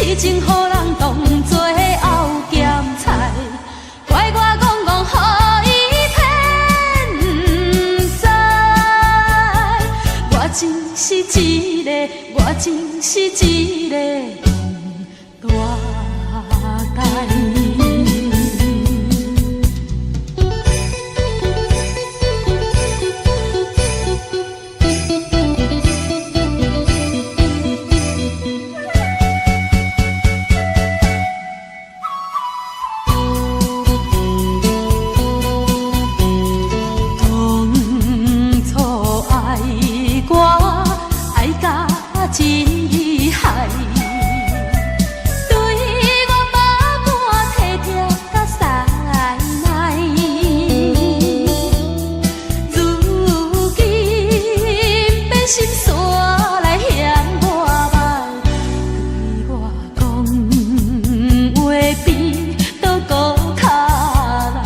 痴情予人當做後鹹菜，怪我戇戇予伊騙知。我真是一个，我真是一个戇大呆。當初愛我愛甲真厲害，對我百般體貼佮師奶，如今變心煞來嫌我歹，對我講話變倒閣較來。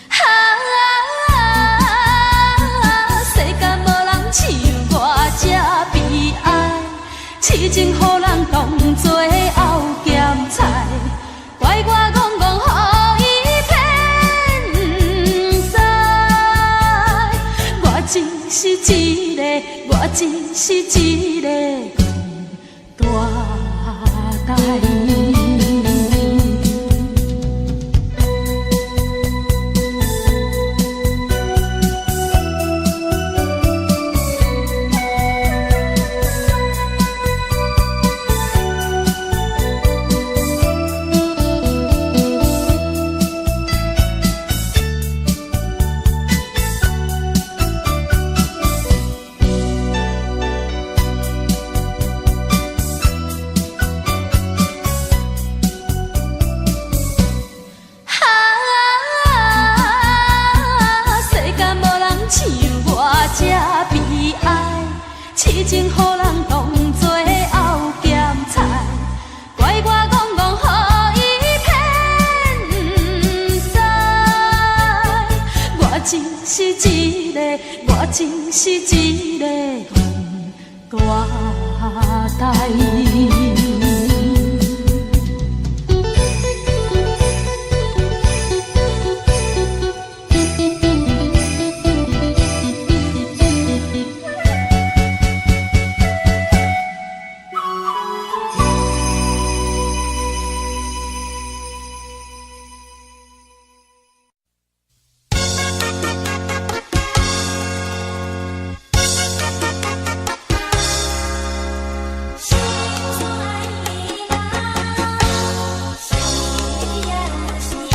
啊，世間無人像我這悲哀，痴情予人當做後鹹菜，怪我戇戇予伊騙知。我真是一個，我真是一個戇大呆。啊，世間無人像我這悲哀，痴情予人當做後鹹菜，怪我戇戇予伊騙知。我真是一個，我真是一個戇大呆。心所愛的人，是你也是伊。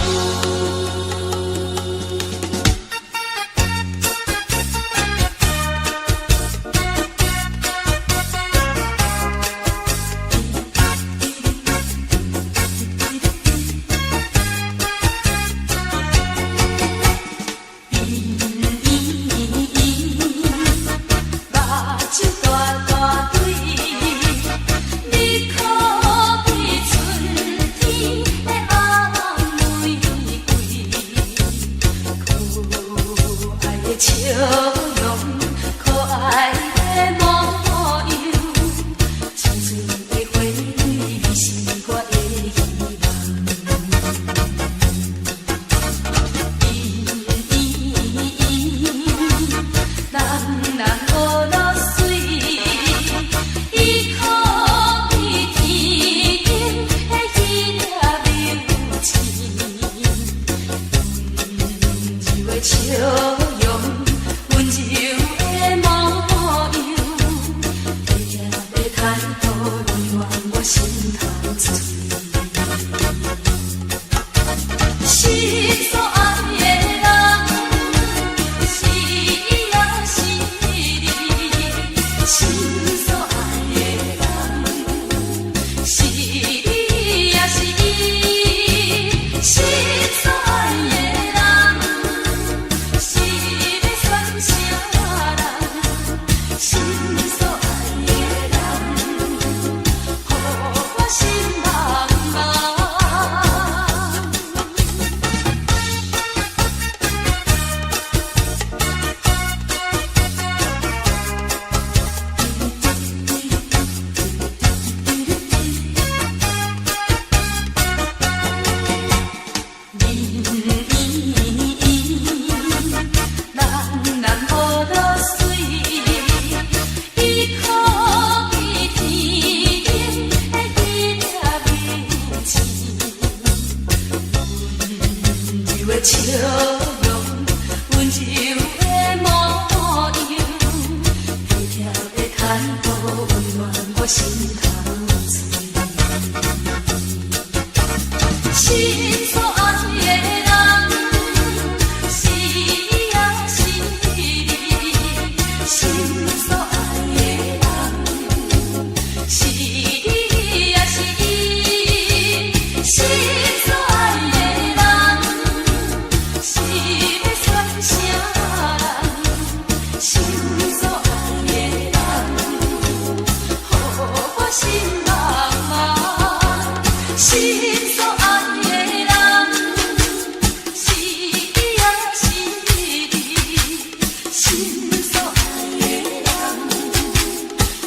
目睭大大對，你可比春天的紅玫瑰，可愛的笑容，可愛的模樣，青春的花蕊，你是我的希望。人人学落水，伊可比天頂的彼粒流星，溫柔的笑容，溫柔的模樣，體貼的態度，永遠我心頭醉。心所愛的人，是伊也是你，心所愛的人，是你也是伊，心所愛的人，是欲選啥人？心所愛的人，予我心茫茫。土溫暖我心頭喙。心所愛的人，是呀是你，心所愛的人，是你也是伊，心所愛的人，是欲選啥人？心所愛的人，予我心茫茫。心所愛的人，是伊也是你，心所愛的人，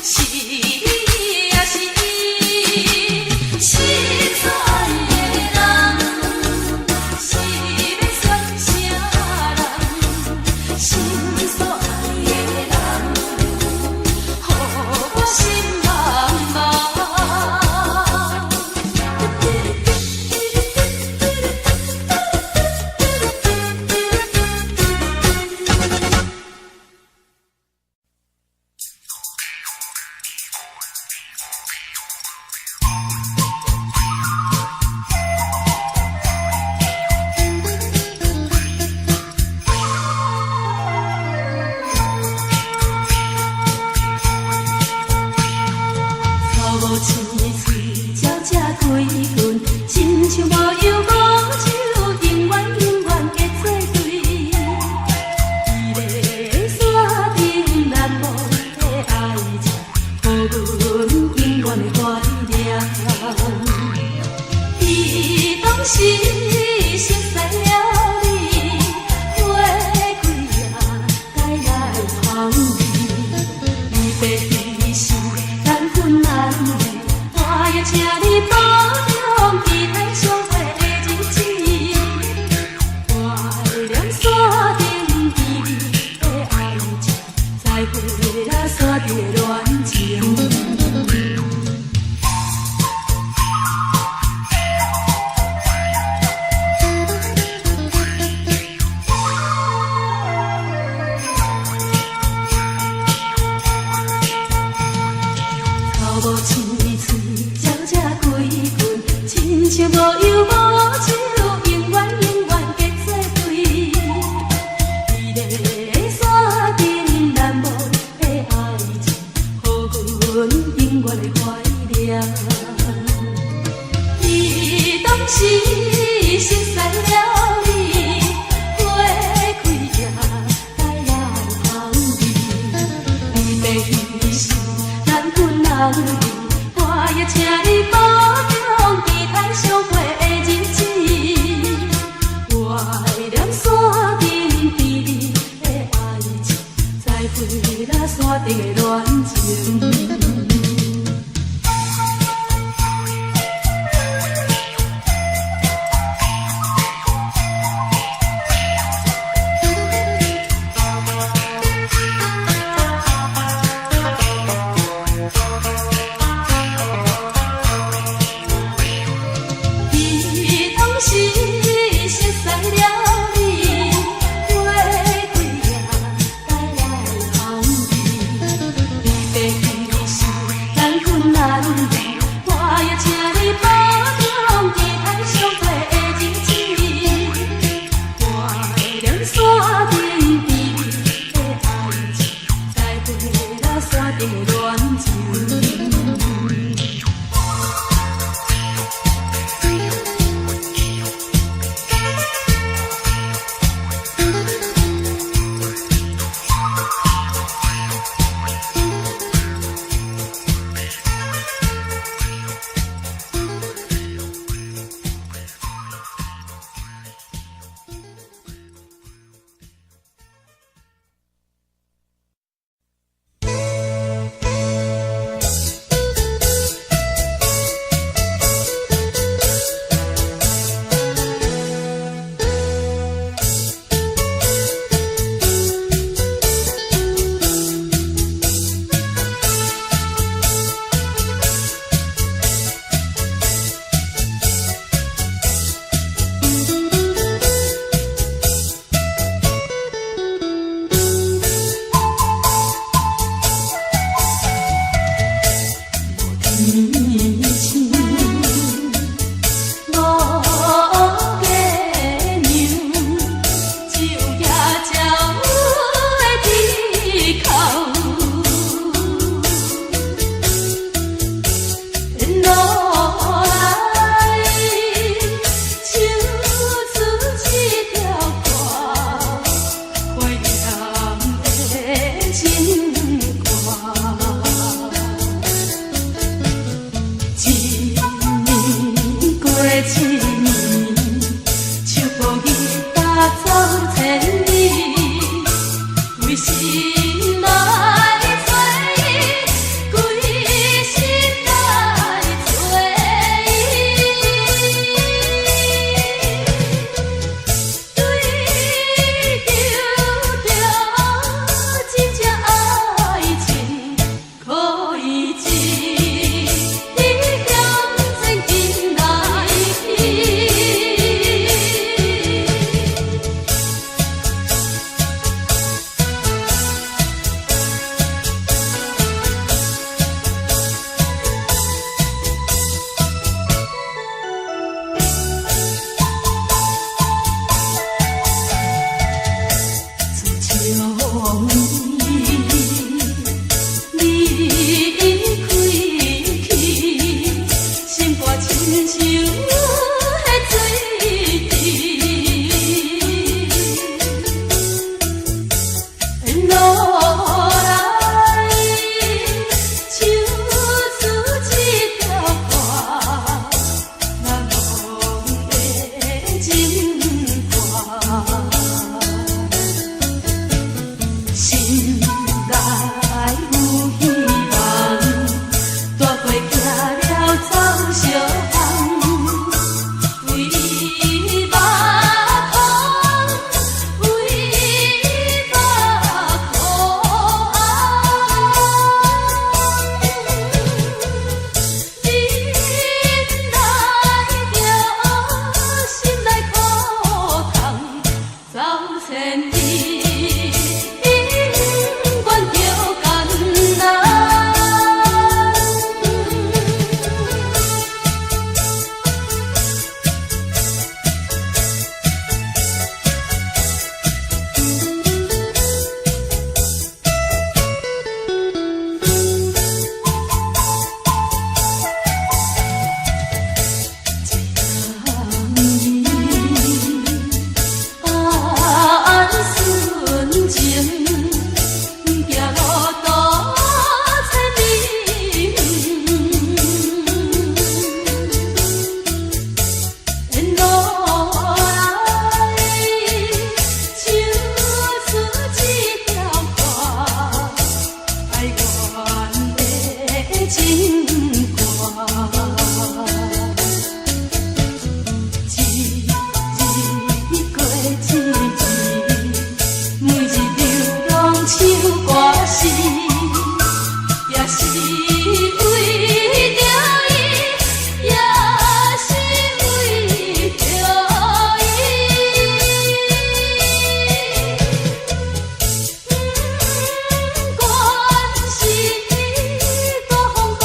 是你也是伊，心所愛的人，是欲選啥人？心所愛的人，予我心茫茫。草無青翠，鳥才歸群，親像無憂無愁，永遠永遠結做對。佇咧山頂難忘的愛情，予阮永遠的懷念。彼當時熟似了你，花開啊，帶來香味。離別彼時難分難離，我也請你保重，期待相會的日子。懷念山頂甜蜜的愛情，再會啦山頂的戀情。草無青翠，鳥才歸群，親像無憂無愁，永遠永遠結做對。佇咧山頂難忘的愛情，予阮永遠的懷念。彼當時熟似了你，花開啊，帶來香味。離別彼時難分難離，我也請你保重，期待相會的日子。懷念山頂甜蜜的愛情，再會啦山頂的戀情。彼當時熟似了你，花開啊，帶來香味。離別彼時難分難離，我也請你保重，期待相會的日子。懷念山頂甜蜜的愛情，再會啦山頂的戀情。星，五月娘，只有举鸟的猪口。落来，唱出这条歌，怀念的情歌。一年过一年，手抱吉他走千里，为心来找伊，规心来找伊，追求著真正爱情，可以一直向前进来去。自从你离开去，心肝亲像彼水池。落来，唱出这条歌，难忘的情歌。心内有希望，大过行了走相逢，为目空，为目空。忍耐著心内苦痛，走千里，不管著艰难。安顺情，行路途千里远。落来，唱出这条歌，哀怨的情歌。一日过一日，每一日拢唱歌词，也是为著伊，也是为著伊。不管是大风大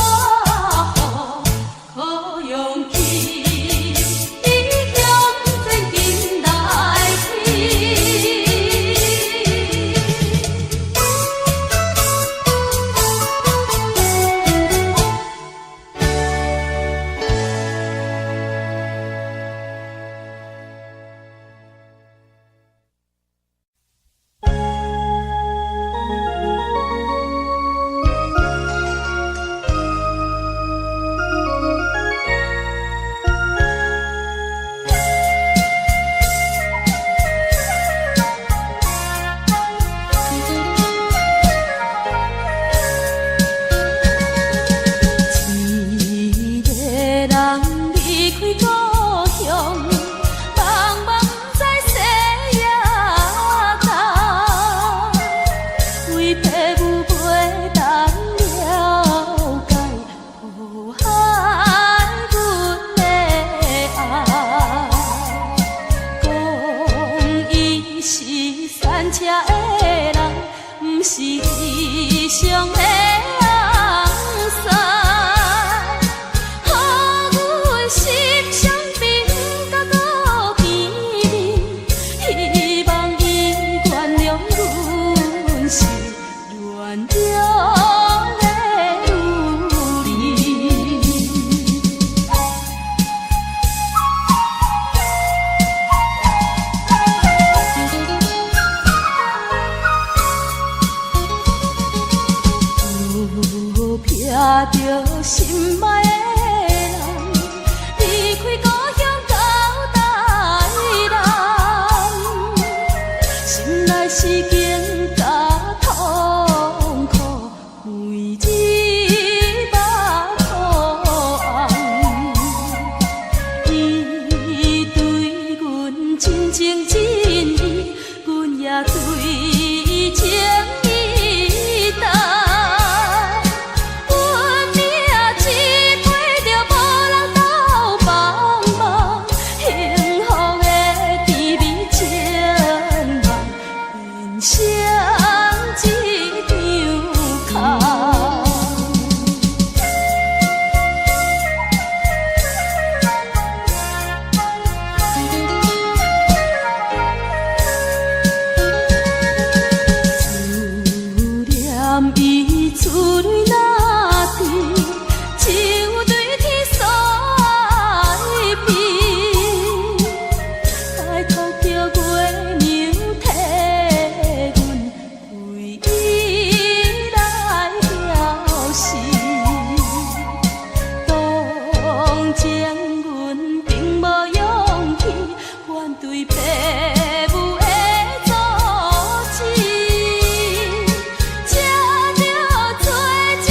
的女兒。有避著心愛的人，離開故鄉到台南，心內是更加痛苦，每日目苦紅。伊對阮真情真意，阮也對伊情意重。運命一批著無人鬥幫忙，幸福的甜蜜情夢變成一場空。思念伊厝內若甜，像對天所愛邊。拜託叫月娘替阮為伊來表示，當前阮並無勇氣反對爸母的阻止，才著做一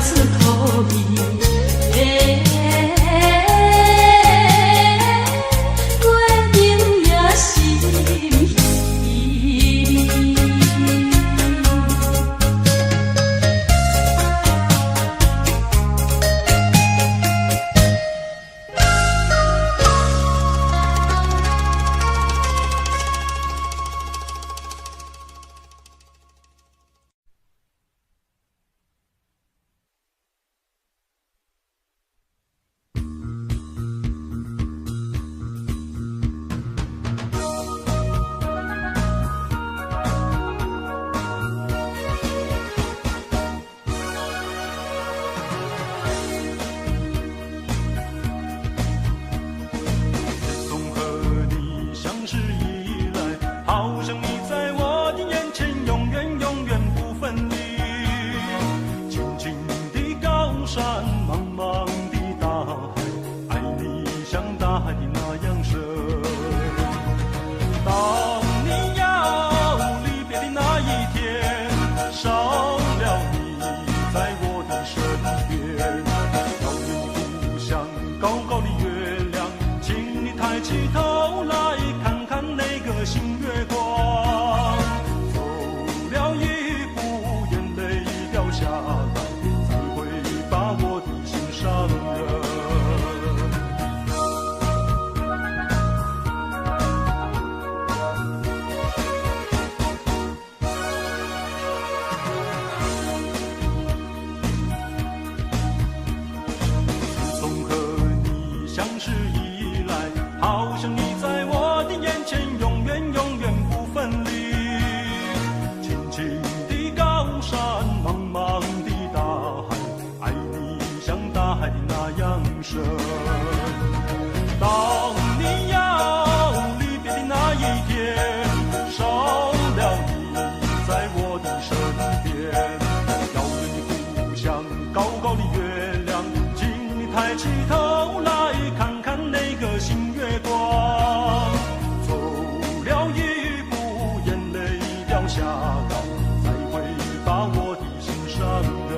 此可悲。月明也心稀微。 自從和你相識以來，好像你在我的眼前，永遠永遠不分離。青青的高山，茫茫的大海，愛你像大海的那樣深。當你要離別的那一天，少了你在我的身邊，遙遠的故鄉，高高的月亮，請你抬起頭來看看那個新月光。走了一步，眼淚掉下來，才會把我的心上人。自從和你相識以來，好像你在我的眼前，永遠永遠不分離。青青的高山，茫茫的大海，愛你像大海的那樣深。當你要離別的那一天，少了你在我的身邊，遙遠的故鄉，高高的月亮，請你抬起頭來看看那個新月光。走了一步，眼淚掉下來，才會把我的心上人。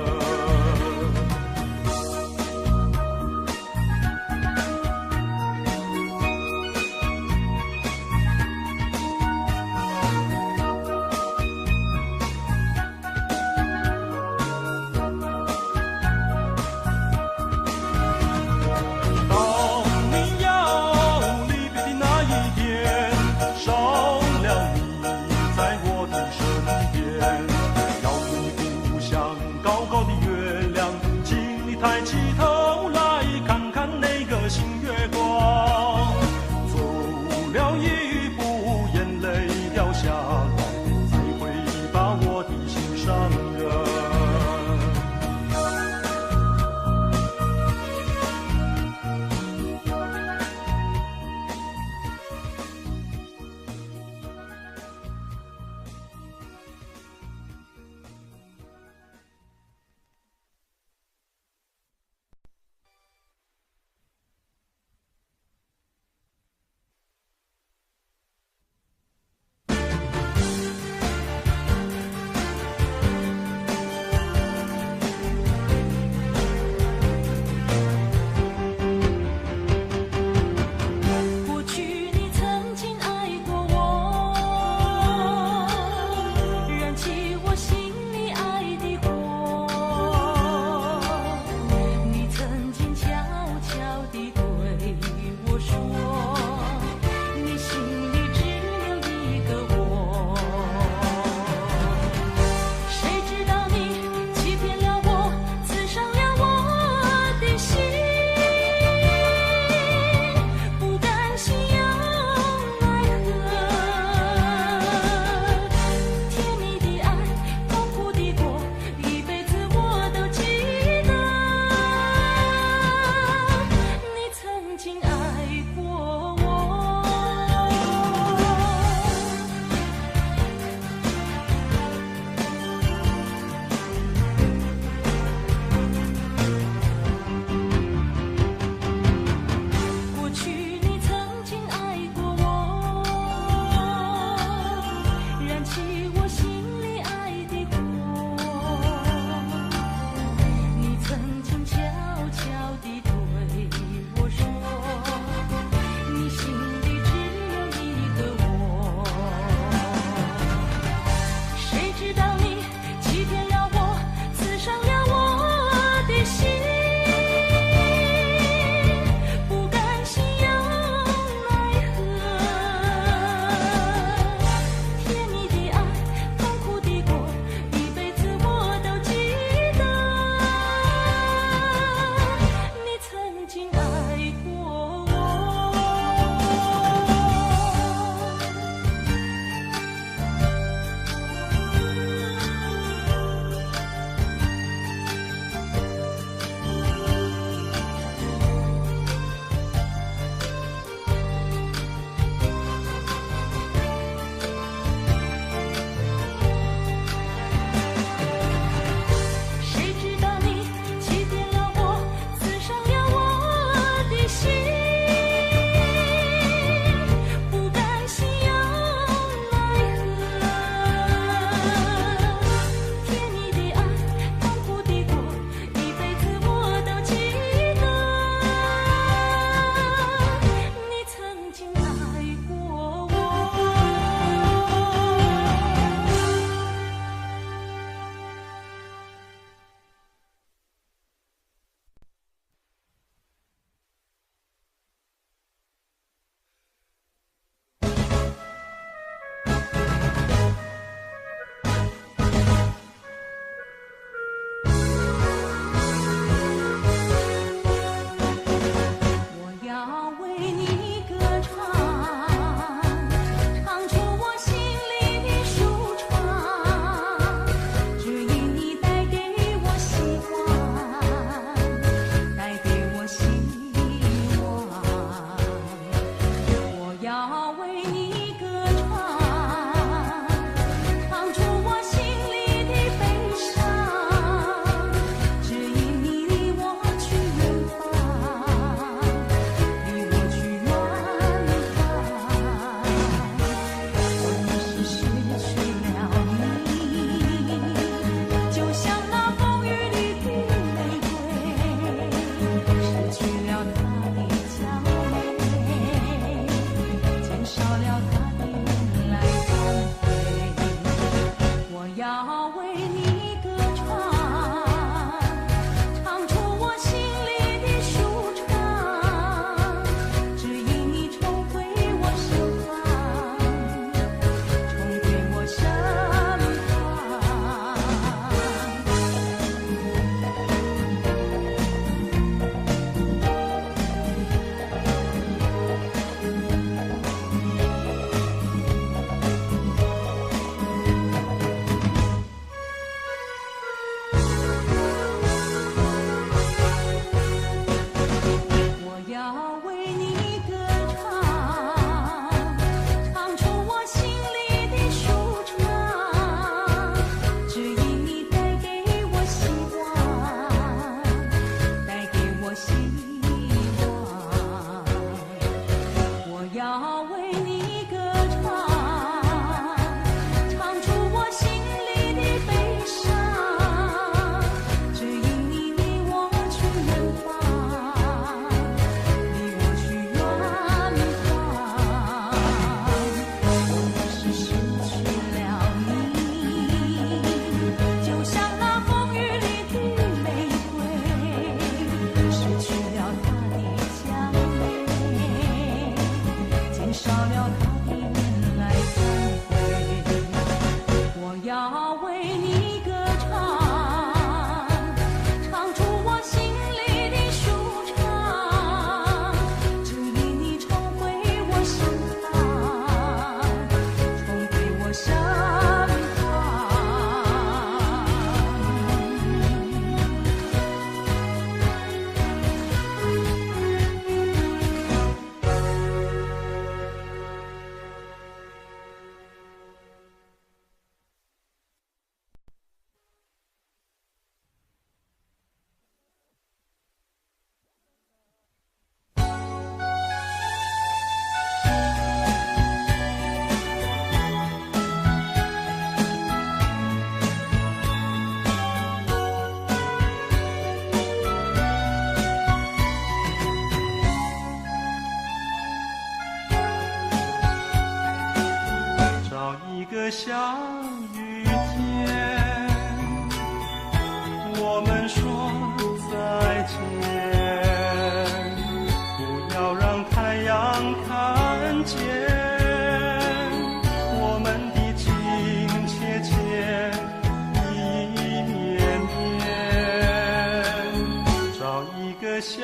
個下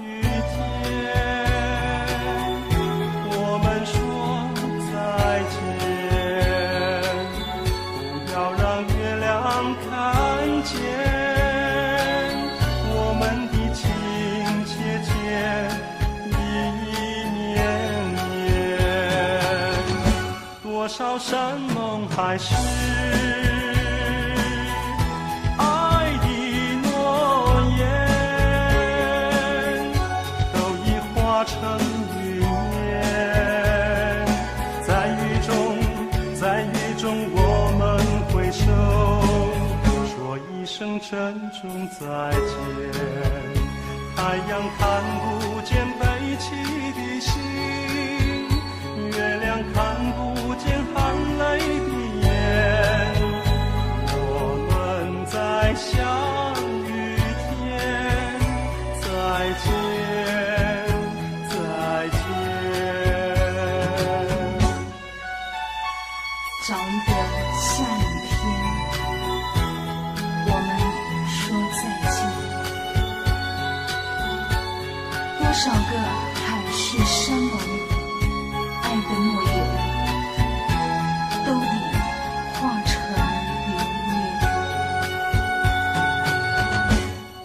雨天。我們說再見，不要讓月亮看見我們的情切切，意意綿綿。多少山盟海誓，愛的諾言，都已化成雲煙，在雨中，在雨中我們揮手，說一聲珍重再見。太陽看不見悲泣的心，月亮看不見含淚的眼。我們在下雨天，再見，再見。找一個下雨天，我們說再見。多少個海誓山盟，愛的諾言，都已化成雲煙。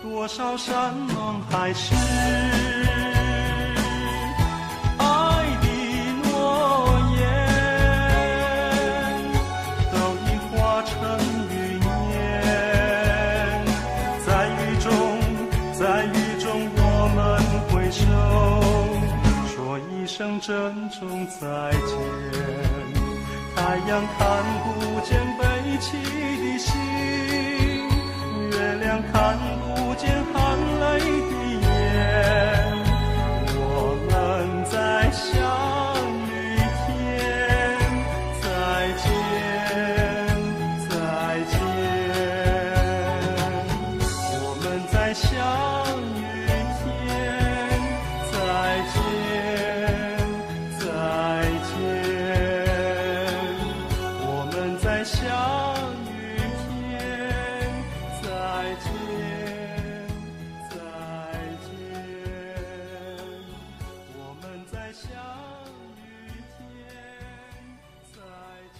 多少山盟海誓，愛的諾言，都已化成雲煙，在雨中，在雨中我們揮手，說一聲珍重再見。太陽看不見悲泣的心，月亮看不見含淚的眼。我們在下雨天，再見，再見。我們在下雨天，再見，再見。我們在下雨天，再見，再見。我們在下雨天，再見，再見。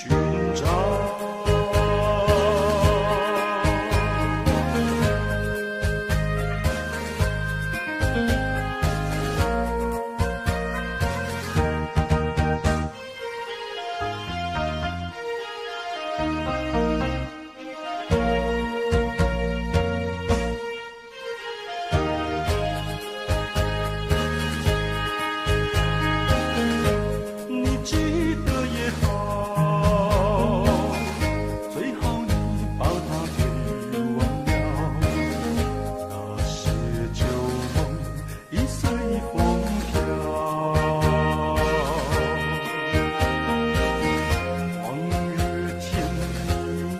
尋找。你記得也好，最好你把它給忘了。那些舊夢已隨風飄。往日甜蜜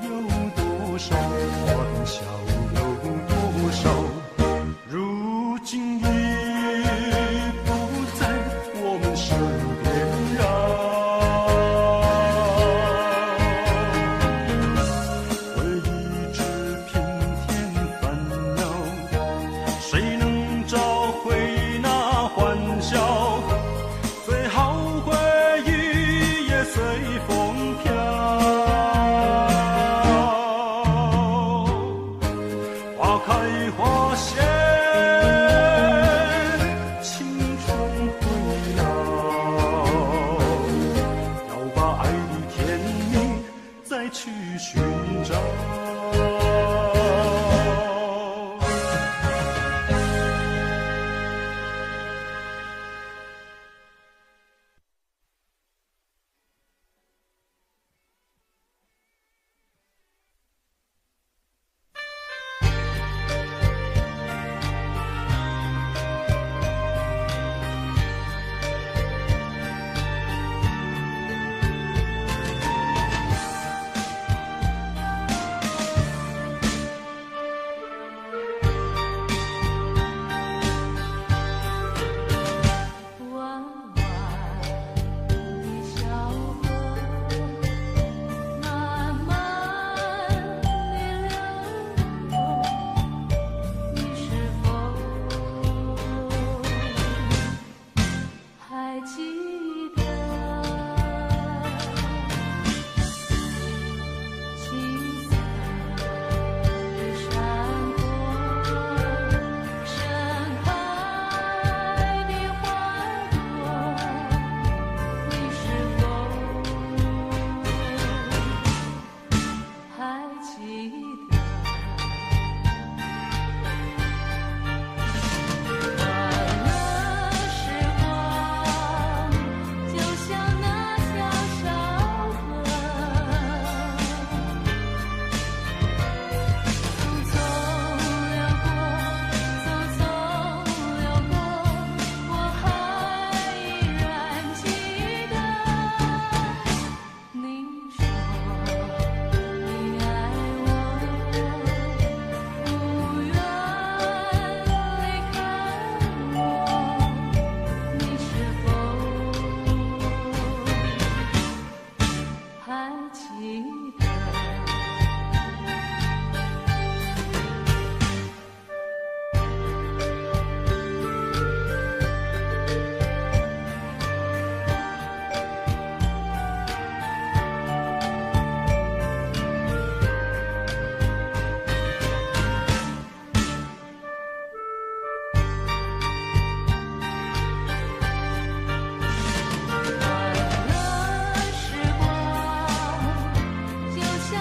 有多少，歡笑有多少，如今已不在我們身邊繞。回憶只平添煩惱，誰能找回那歡笑？最好回憶也隨風飄。花開花謝，青春會老，要把愛的甜蜜再去尋找。彎彎的小河，慢慢地流過，你是否還記得？青色的山坡，盛開的花朵，你是否還記得？歡樂時光就像那條小河，匆匆流過，匆匆流過，我還依然記得。你說你愛我，不願離開我，你是否還記得？歡樂時光就像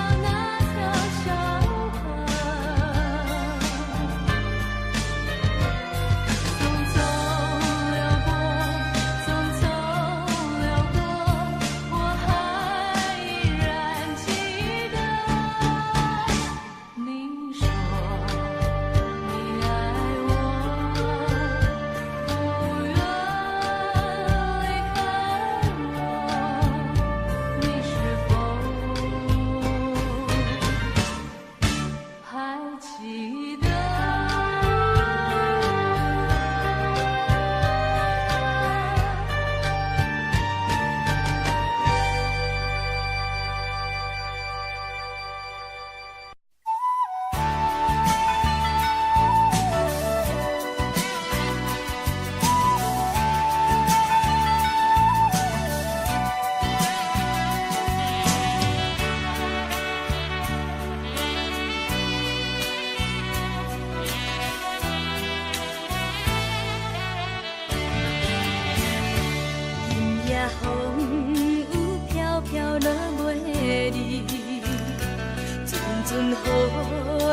陣雨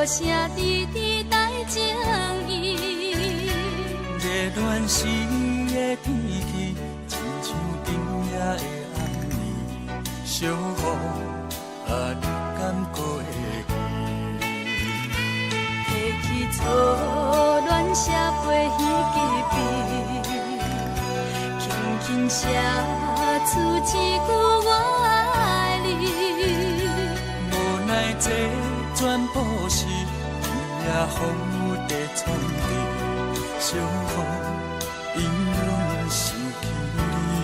聲直直帶情意。熱戀時的天氣，親像長夜的暗暝，小雨啊，你敢閣會記？提起初戀寫批彼支筆，輕輕寫出一句我愛你。無奈這全部是今夜風雨在創治，小雨引阮想起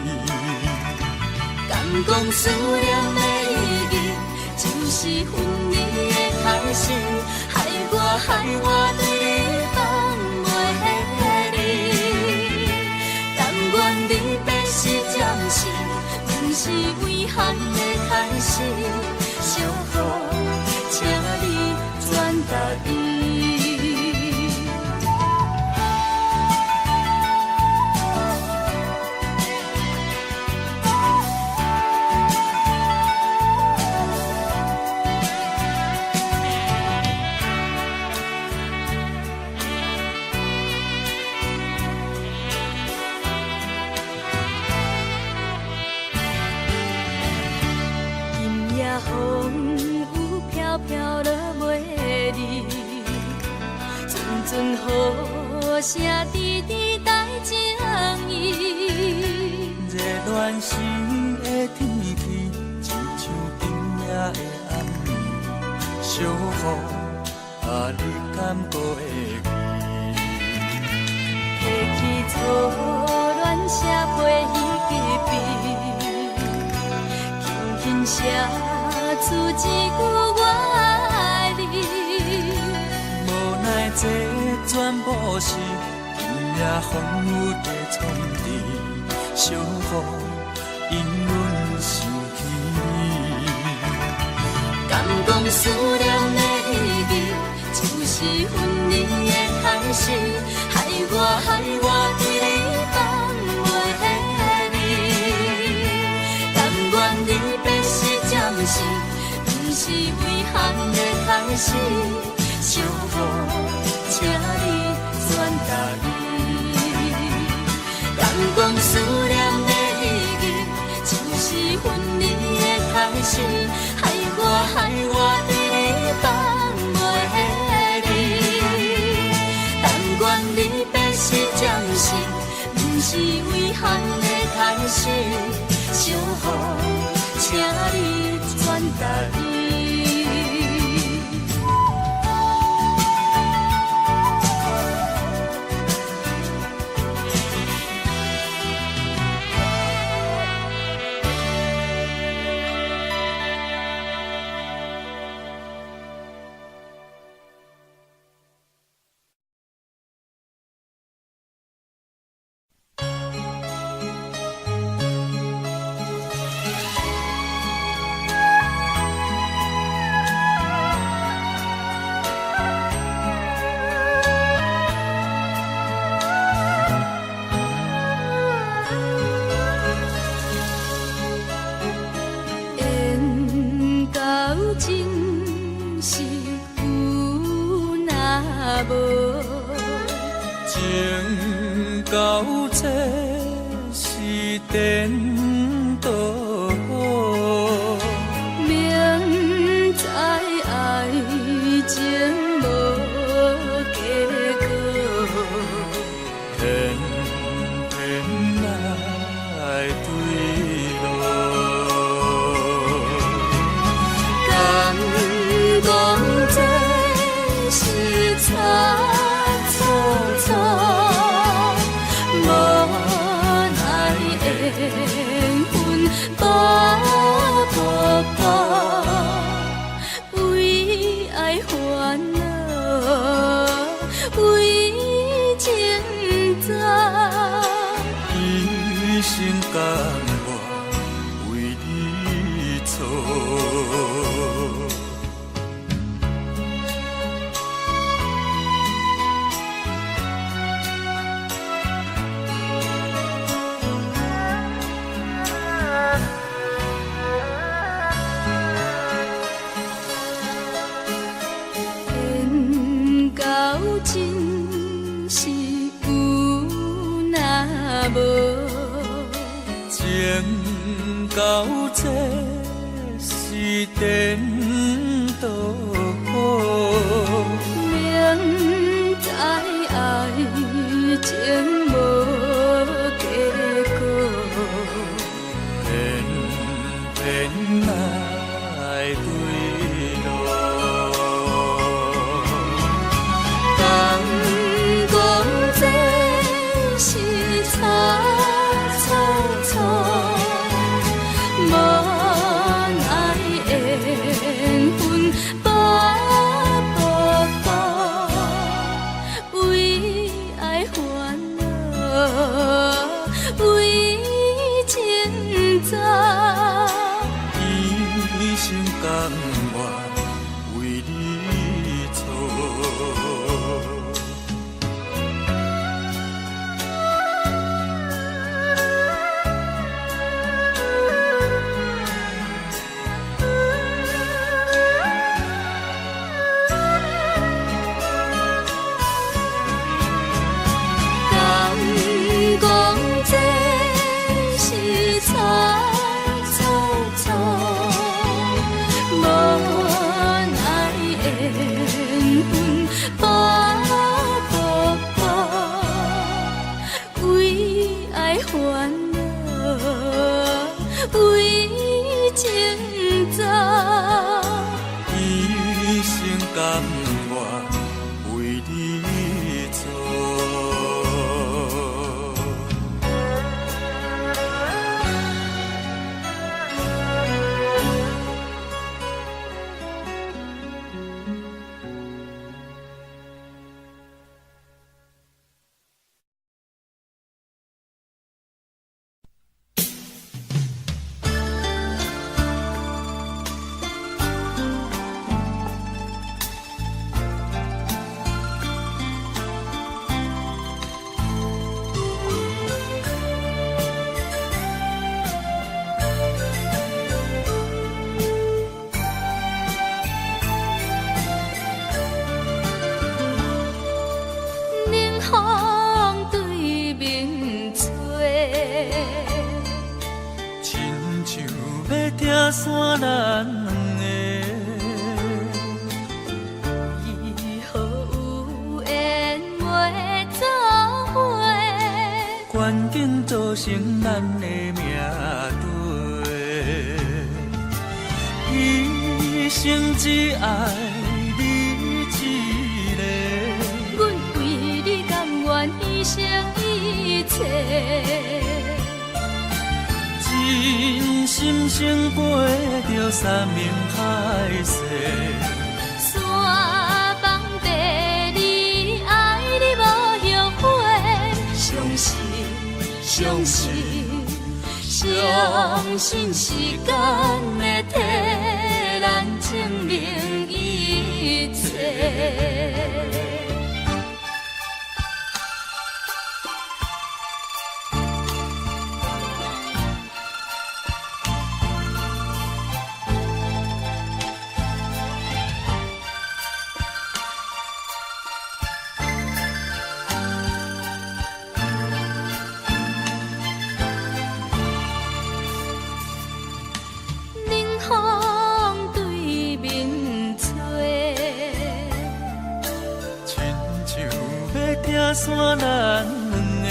你。敢講思念的意義，就是分離的開始，害我害我對你放袂離。甘願離別是暫時，毋是遺憾的開始。小雨，請你轉達伊。今夜風雨飄飄落袂離，陣陣雨聲直直帶情意。熱戀時的天氣，親像長夜的暗暝，小雨啊，你敢閣會記？提起初戀寫批彼支筆，輕輕寫出一句我愛你。無奈這全部是今夜風雨在創治，小雨引阮想起你。敢講思念的意義，就是分離的開始，害我害我對你放袂離。甘願離別是暫時，毋是遺憾的開始。小雨，請你轉達伊。敢講思念的意義，就是分離的開始，害我害我對你放袂離。甘願離別是暫時，毋是遺憾的開始。小雨，請你轉達伊。緣到盡時有若無，情到這是顛倒。明知愛情無結果，偏偏愛對路。敢講這是差錯錯，無奈緣分無報報，為愛煩惱，為情走。一生甘願為你做。到這是顛倒。明知愛情無結果，偏偏愛對路。敢講這是差錯錯，無奈緣分百步步，為愛煩惱，為情走。一生甘願為你做。敢講這是差錯錯，無奈緣分百步步，為愛煩惱，為情走。一生甘願為你做。冷風對面吹，親像欲拆散咱兩个。為何有緣袂做伙？環境造成咱的命對，一生只愛你一个。阮為你甘願犧牲一切，真心勝過著山盟海誓。山放地你愛你無後悔，相信相信相信時間會替咱證明一切。冷風對面吹，親像欲拆散咱兩个。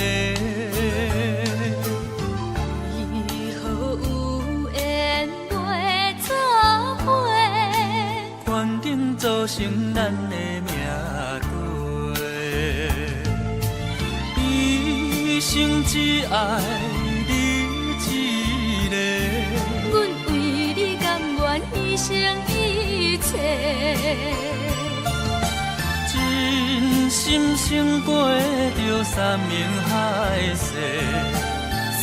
為何有緣袂做伙？環境造成咱的命對，一生只愛你一個。阮為你甘願犧牲一切，真心勝過著山盟海誓。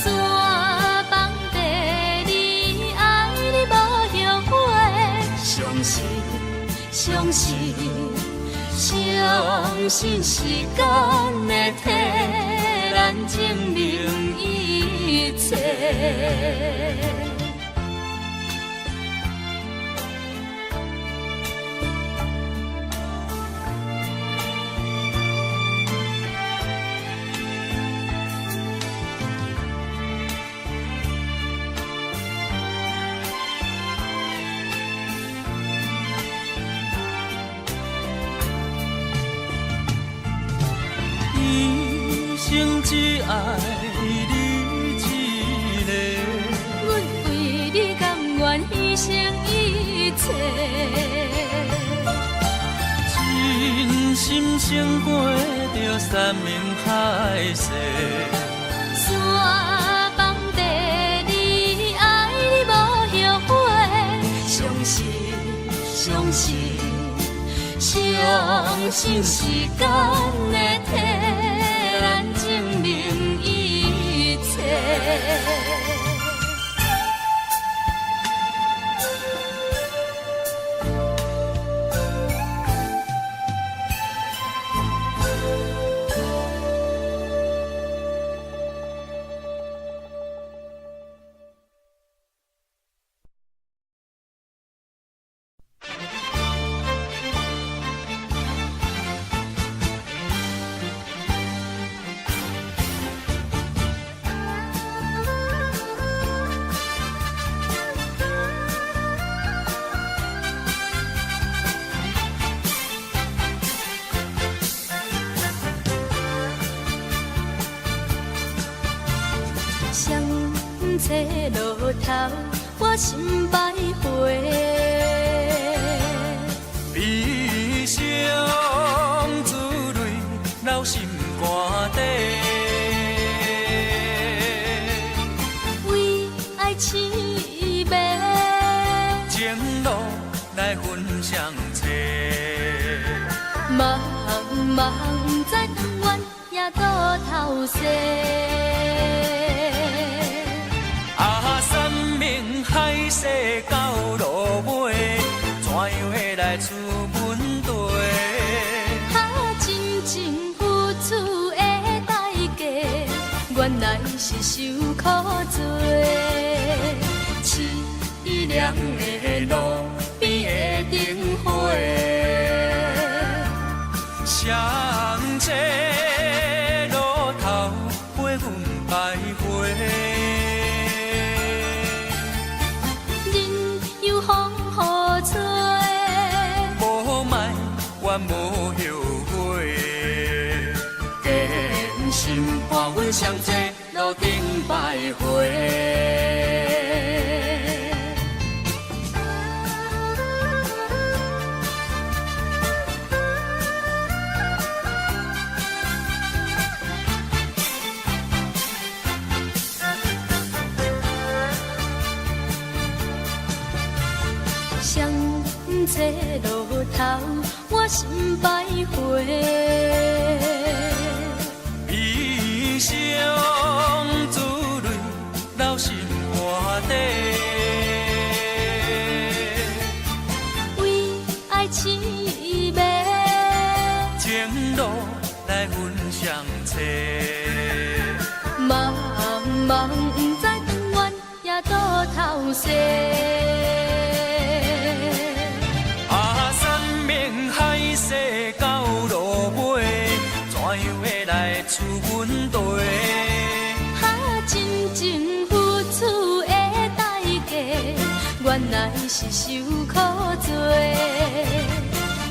山放地你愛你無後悔，相信相信相信時間會替咱證明一切。只愛你一个。阮為你甘願犧牲一切。真心勝過著山盟海誓。山崩地裂，愛你無後悔，相信，相信，相信時間會替咱證明一切。双册路頭，我心徘徊。悲傷珠淚留心肝底。為愛癡迷，情路來分雙冊。茫茫不知當願也倒頭勢。啊，山盟海誓到落尾，怎樣會來出問題？啊，真情付出的代價，原來是受苦罪。淒涼的路邊的燈火，双冊路頭陪阮徘徊。任由風雨吹，無埋怨無後悔，堅心伴阮雙冊路頂徘徊。双冊路頭，我心徘徊。悲傷珠淚留心肝底。為愛癡迷，情路來分雙冊。茫茫不知當願也倒頭勢。啊，山盟海誓到落尾，怎樣會來出問題？啊，真情付出的代價，原來是受苦罪。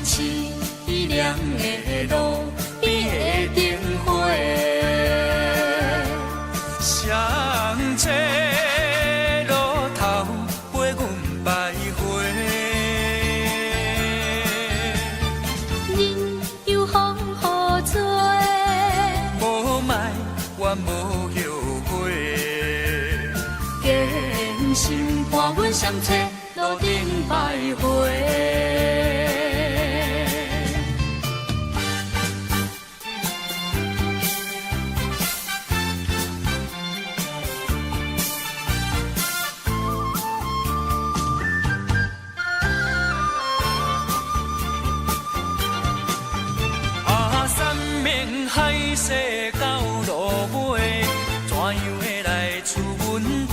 淒涼的路邊的燈火，雙冊路頭陪阮徘徊。任由風雨吹，無埋怨無後悔，堅心伴阮雙冊路頂徘徊。啊，山盟海誓到落尾，怎樣會來出問題？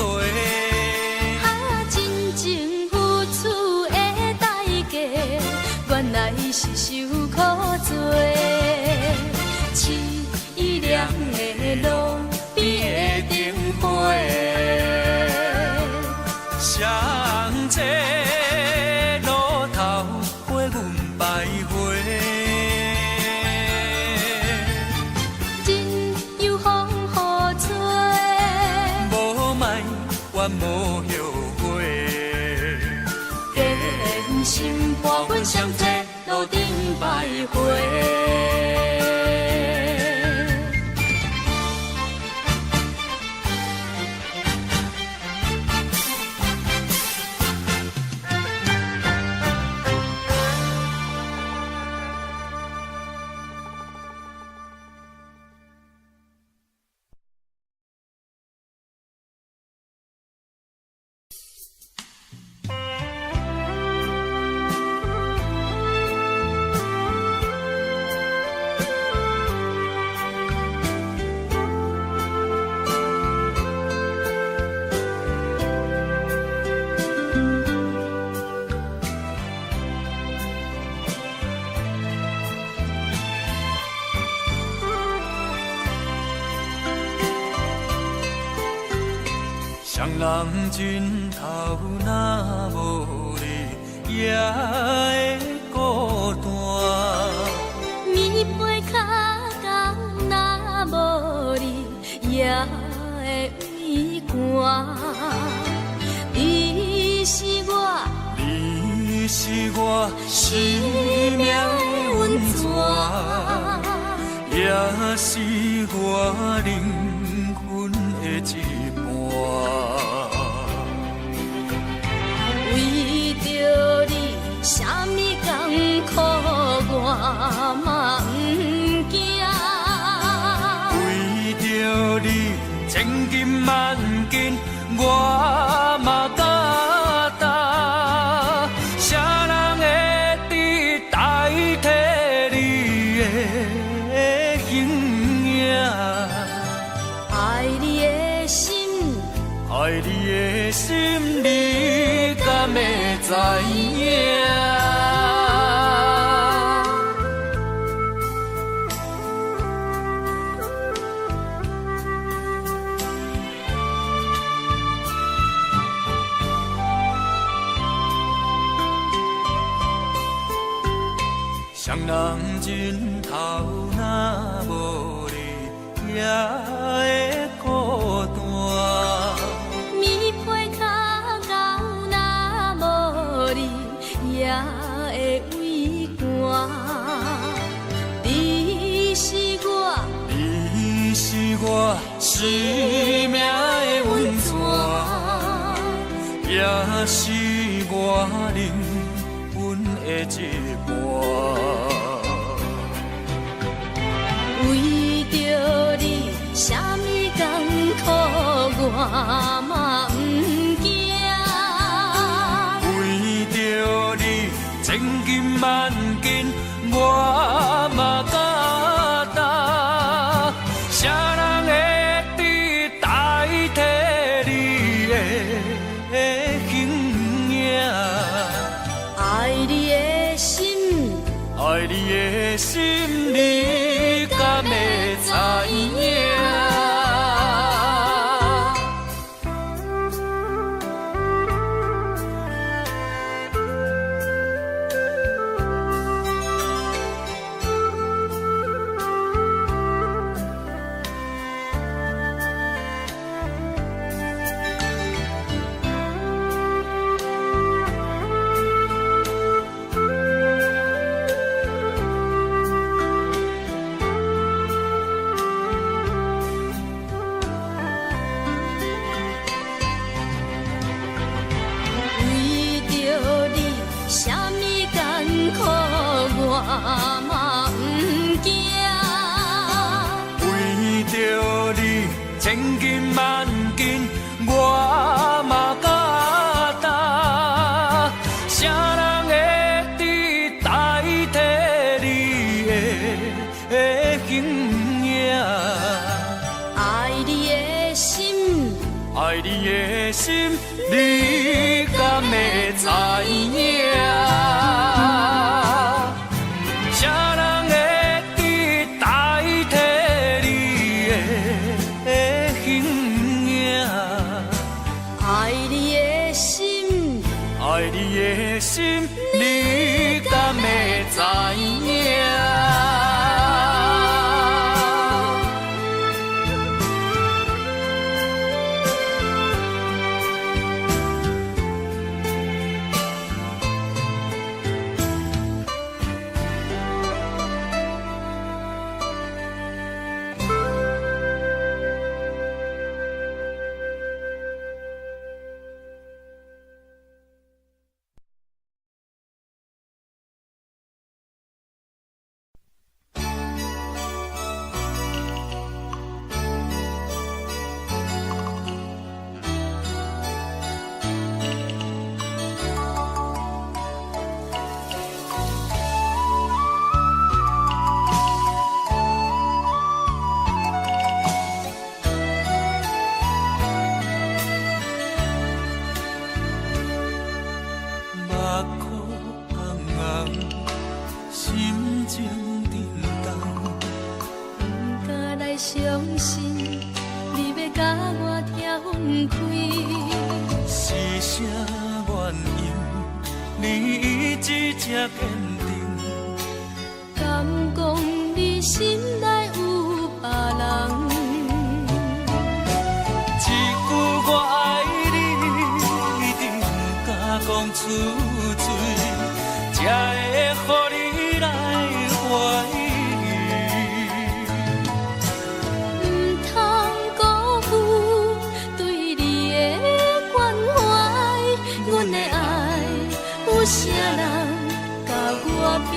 啊，真情付出的代價，原來是受苦罪。淒涼的路邊的燈火，雙冊路頭陪阮徘徊。任由風雨心伴阮相坐路顶徘徊。双人枕头若無你，也會孤單。棉被跤狗若無你，也會畏寒。你是我，你是我生命的温温泉，泉，也是我靈魂的一半。為著你，啥物艱苦我嘛毋驚。為著你，千金萬金我嘛擔當。啥人會知代替你的形影？愛你的心，愛你的心，你敢會知影？雙人枕頭若無你，也會孤單。棉被跤狗若無你，也會畏寒。你是我，你是我生命的温泉，也是我靈魂的一半。為著你，啥物艱苦我嘛毋驚。為著你，千金萬金我嘛擔當。啥人會知代替你的形影？愛你的心，愛你的心，你敢會知影？為著你，啥物艱苦我嘛毋驚。為著你，千金萬金我嘛擔當。啥人會知代替你的形影？愛你的心，愛你的心，你敢會知影？啥人會知代替你的形影？愛你的心，愛你的心，你敢會知影？心情震動。不敢來相信，你欲佮我拆分開。是啥原因？你一直這堅定？敢講你心內有別人？一句我愛你，一定毋敢講出嘴，才會予你來懷疑。毋通辜負對你的關懷，阮的愛有啥人佮我比？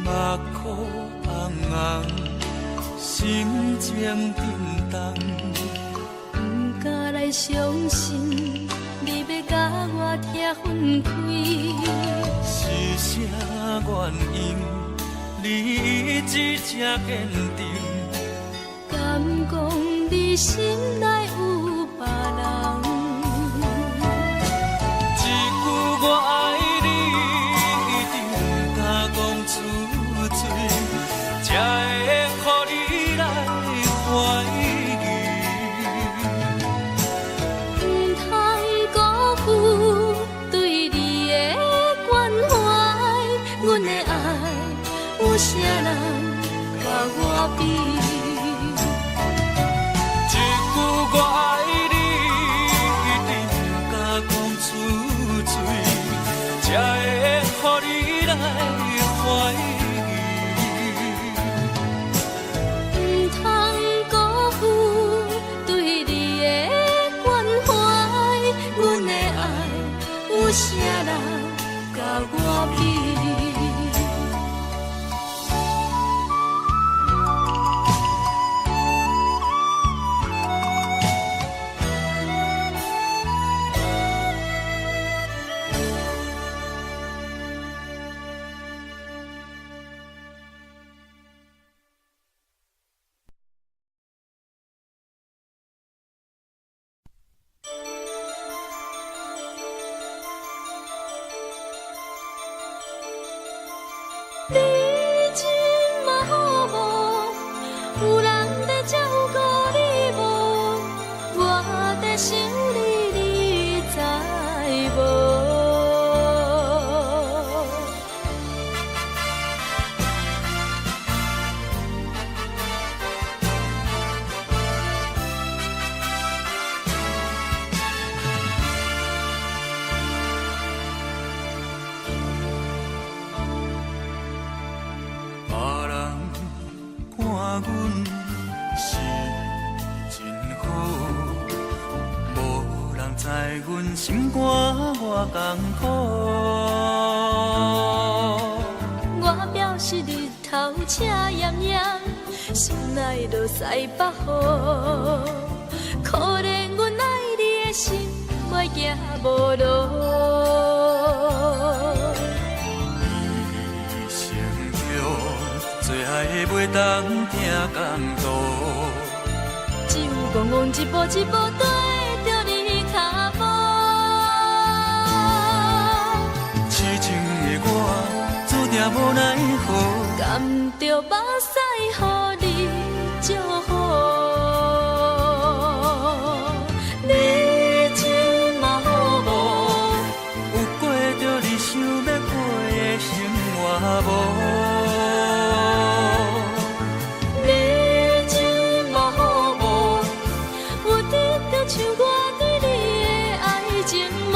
目眶紅紅，心情震動。毋敢來相信，你欲佮我拆分開。是啥原因？你一直這堅定？敢講你心內有別人？一句我愛你，一定毋敢講出嘴，才會予你來懷疑。毋通辜負對你的關懷，阮的愛有啥人佮我比？一句我愛你，一定毋敢講出嘴，才會予你來懷疑。毋通辜負對你的關懷，阮的愛有啥人佮我比？你這馬好無？有人在照顧你無？我在想你，你知無？別人看阮是真好，無人知阮心肝偌艱苦。我表示日頭赤炎炎，心內落西北雨。可憐阮愛你的心，袂行無路。一生中最愛的袂當聽仝途，只有戇戇一步一步綴著你跤步。痴情的我注定無奈何。甘著目屎予你祝福。你這馬好無？有過著你想欲過的生活無？你這馬好無？有得著像我對你的愛情無？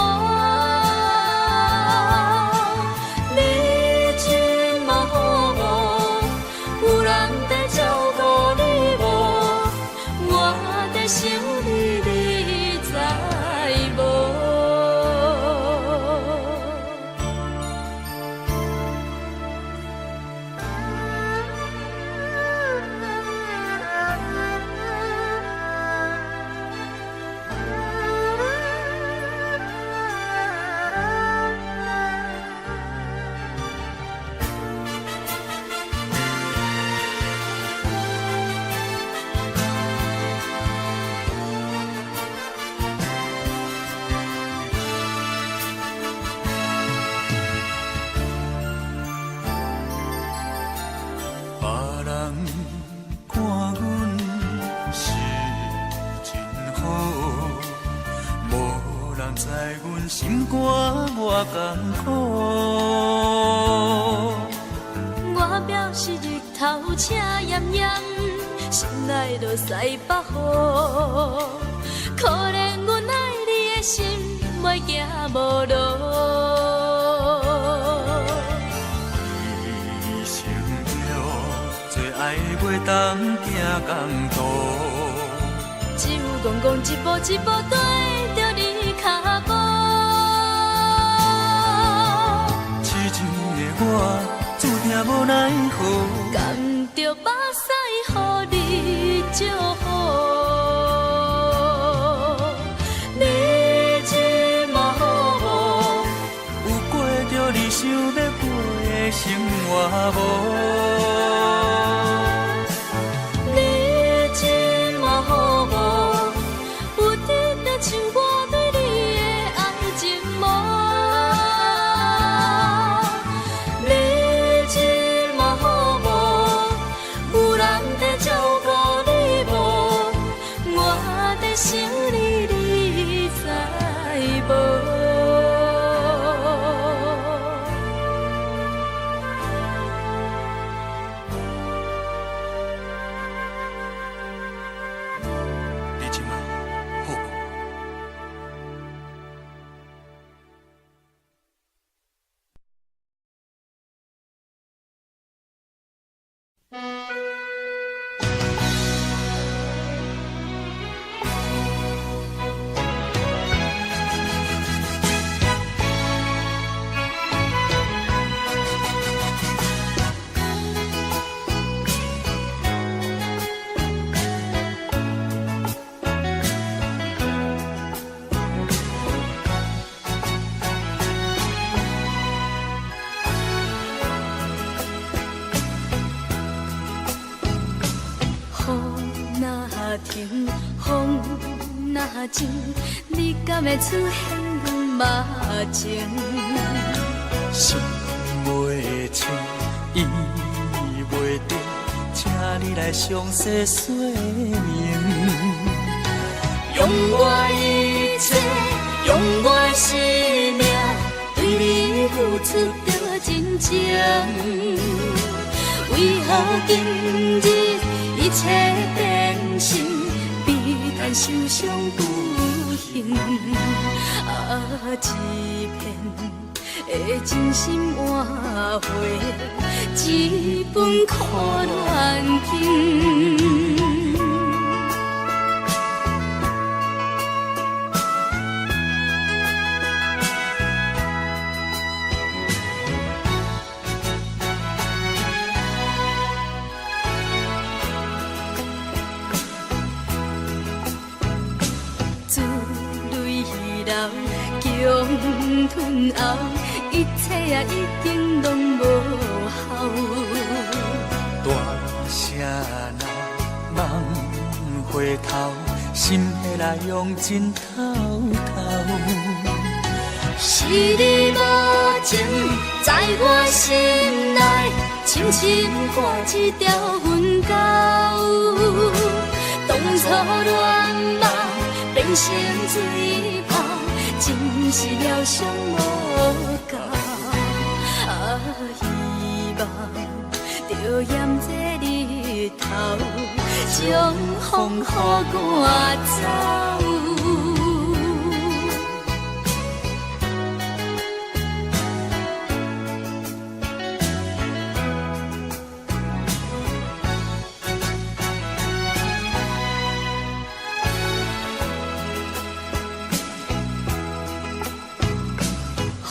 你這馬好無？有人在照顧你無？我別人看阮是真好，無人知阮心肝偌艱苦。我表示日頭赤炎炎，心內落西北雨。可憐阮愛你的心，袂驚無路。一生中最愛袂當行仝途，只有戇戇一步一步綴著你跤步。痴情的我注定無奈何，含著目屎予你祝福。你這馬好無？有過著你想欲過的生活無？你這馬好無？有得到像我對你的愛情無？你這馬好無？有人在照顧你無？我在想你，你知無？你這馬好無？雨若停，風若靜，你敢會出現阮目前？心袂清，意袂定，請你來詳細說明。用我一切，用我生命，對你付出著真情。為何今日一切變成比趁受傷不幸？啊，一片的真心換回一份苦戀情。珠淚流，強吞喉，一切啊已經攏無效。大聲鬧，茫回頭，心彼來用盡透透。是你無情，在我心內深深畫一條痕溝。當初戀夢變成水泡，真是療傷無夠。啊，希望著艷這日頭，將風雨趕走。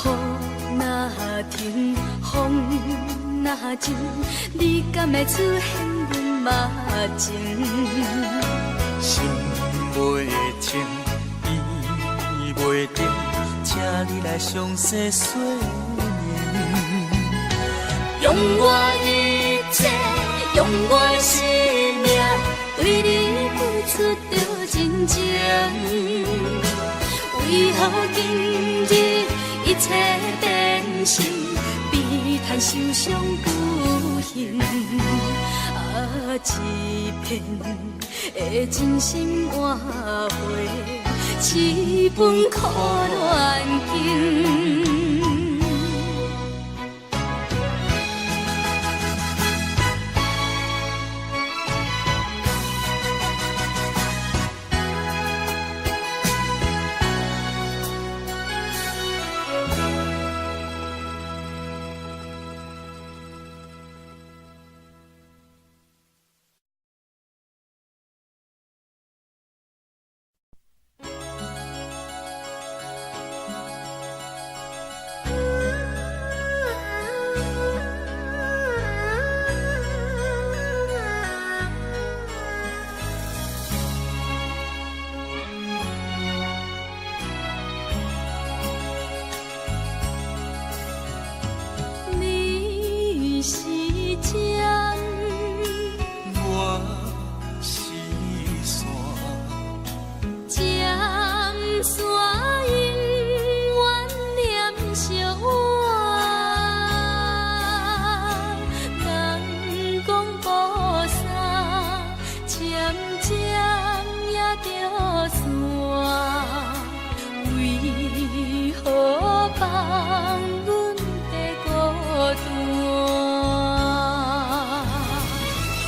雨若停，風若靜，你敢會出現阮目前？心袂清，意袂定，請你來詳細說明。用我一切，用我生命，對你付出著真情。為何今日一切變成比趁受傷不幸？輕，啊，一片的真心換回一份苦戀情。你是針，我是線，針線永遠黏著我。人講布衫，針針也著線，為何放阮在孤單？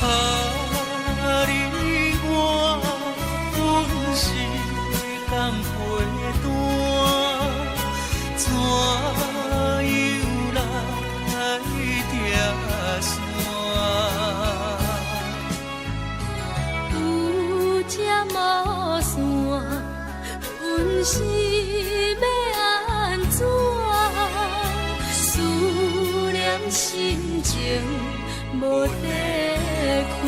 啊，你我本是仝陪單，怎樣來拆散？有針無線，阮是欲按怎？思念心情無底看。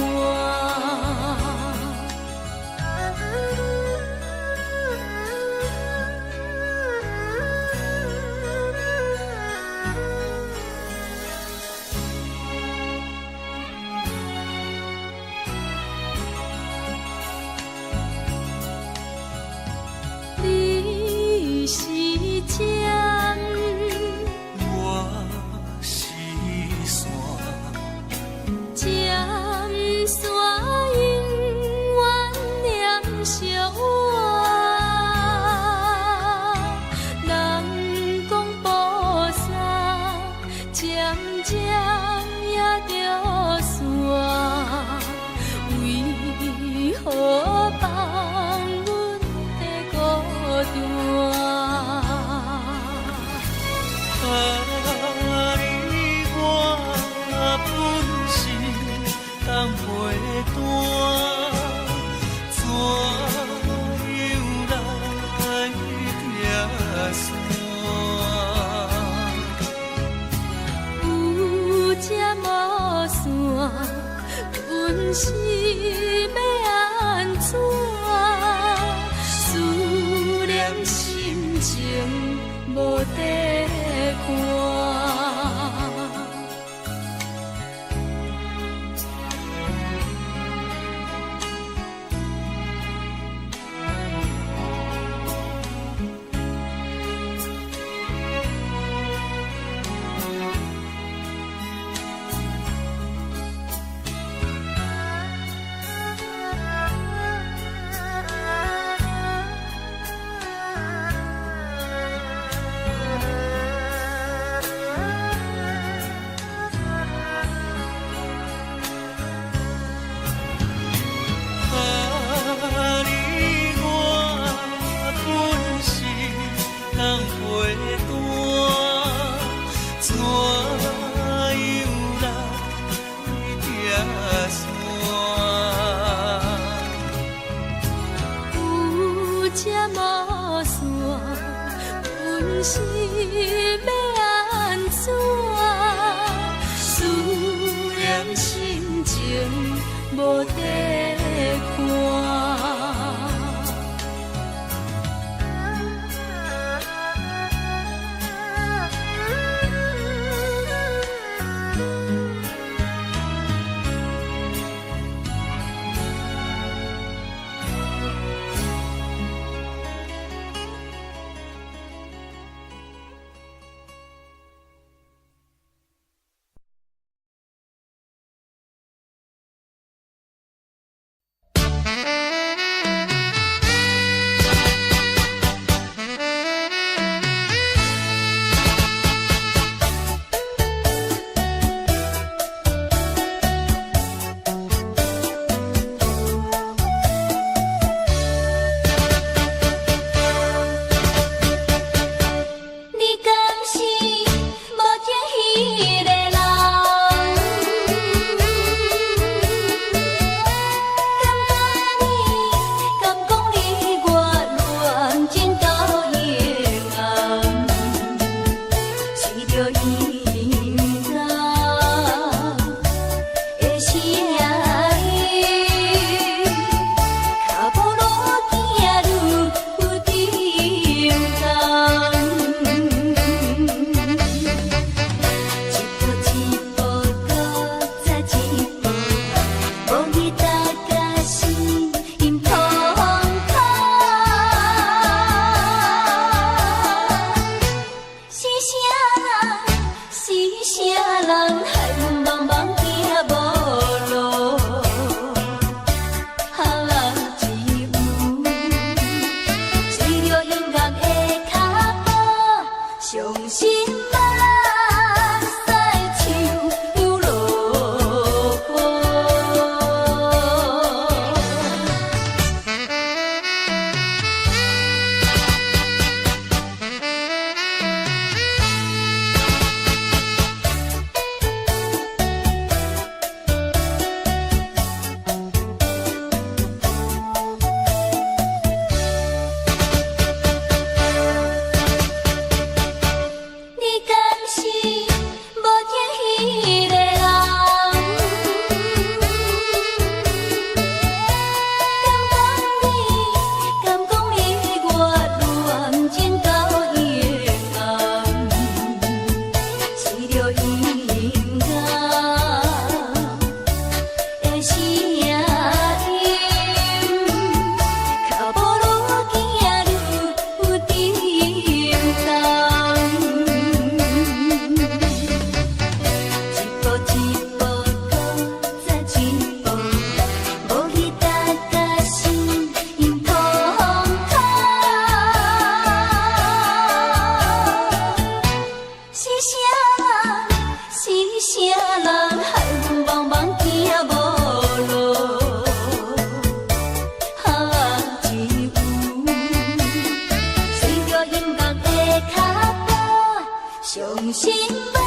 你是針，我是線，針線永遠黏著我。人講布衫，針針也著線，為何放阮在孤單？啊，你我本是仝陪單，怎樣來拆散？有針無線，阮是欲按怎？思念心情無底看。啊，你我本是仝陪單，怎樣來拆散？有針無線，阮是欲按怎？思念心情無底看。聲音，跤步愈行愈沉重。一步一步，閣再一步，無記大家心痛苦。是啥人？是啥人害阮茫茫行無路？啊，只有隨著音樂的腳步，傷心目屎像落雨。你敢是無疼彼個人？敢講你，敢講你我戀情到永恆，隨著音樂的聲音，腳步愈行愈沉重。一步一步，閣再一步，無記大家心痛苦。是啥人？是啥人害阮茫茫行無路？啊，只有隨著音樂的腳步，傷心目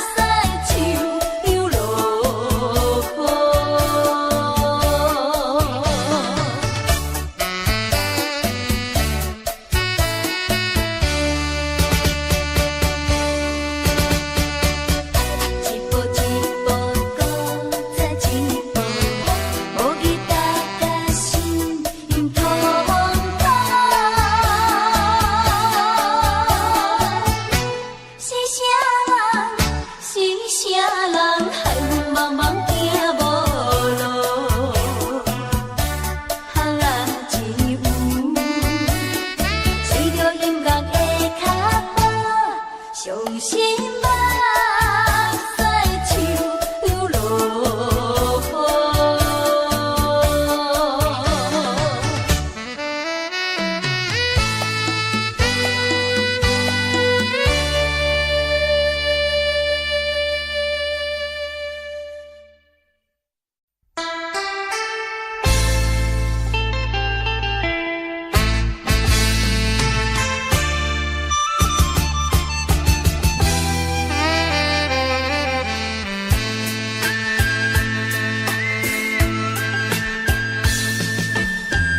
屎像落雨。一步一步，閣再一步，無記大家心痛苦。是啥人？是啥人害阮茫茫行無路？啊，只有隨著音樂的腳步，傷心目屎像落雨。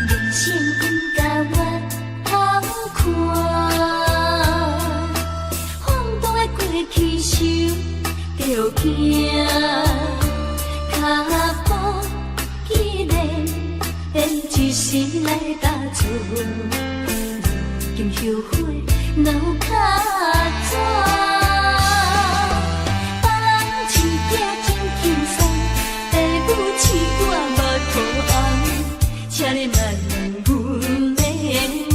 人生不甘願通看，晃動的過去想著驚，腳步既然變一時來踏出，如今後悔哪有較早？別人飼囝真輕鬆，父母飼我目眶紅，請你莫問阮的名。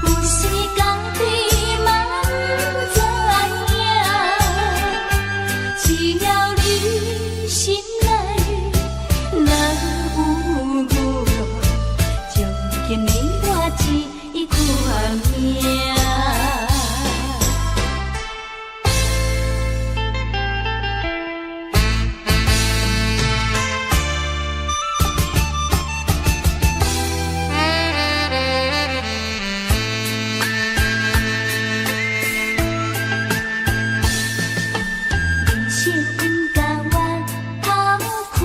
有時家己嘛毋知影，只要你心內若有我，將今年我這款命。人生不甘願通看，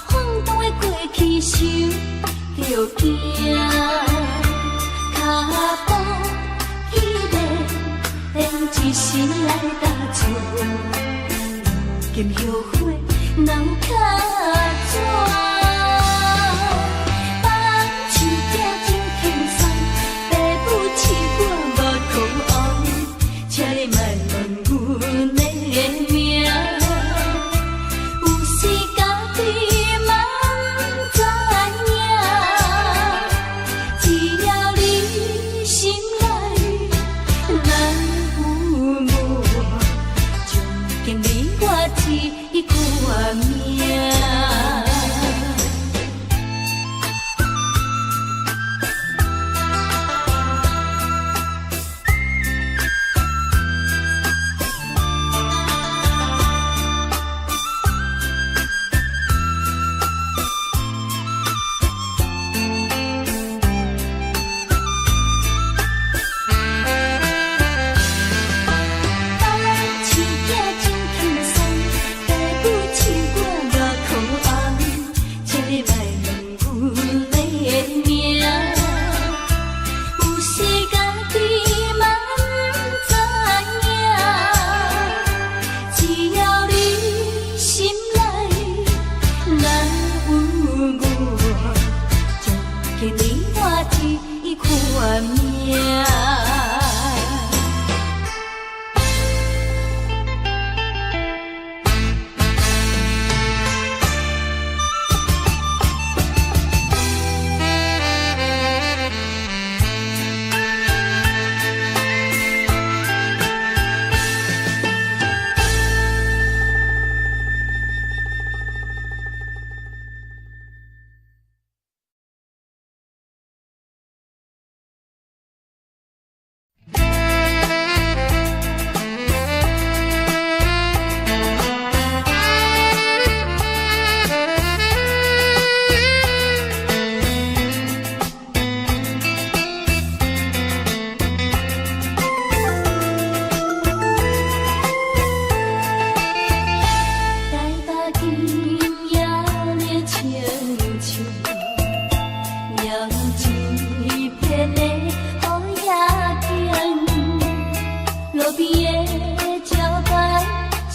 晃動的過去想著驚，腳步既然變一時來踏出，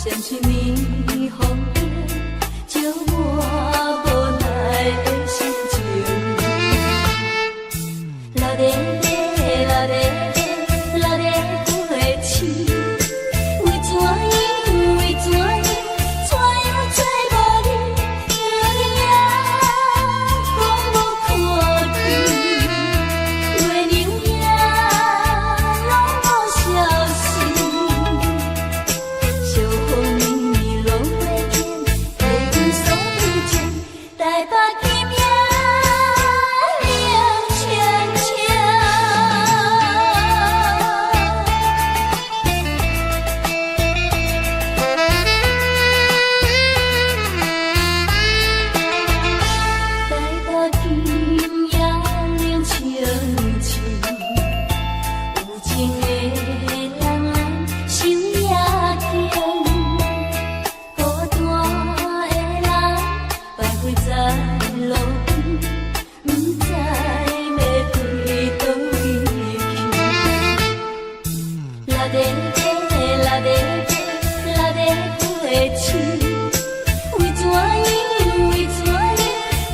啥物風景，照我無奈的心情。落咧咧，落咧咧，落咧花痴，為怎樣？為怎樣？怎樣找無你？月影講無看見，月娘影攏無消息。小雨暝暝落袂停，提阮所悲情，台北今夜冷清清。台北今夜冷清清，有情的人咱守夜更，孤單的人徘徊在路邊，毋知欲對佗位去。落咧咧，落咧咧，落咧花痴，為怎樣？為怎樣？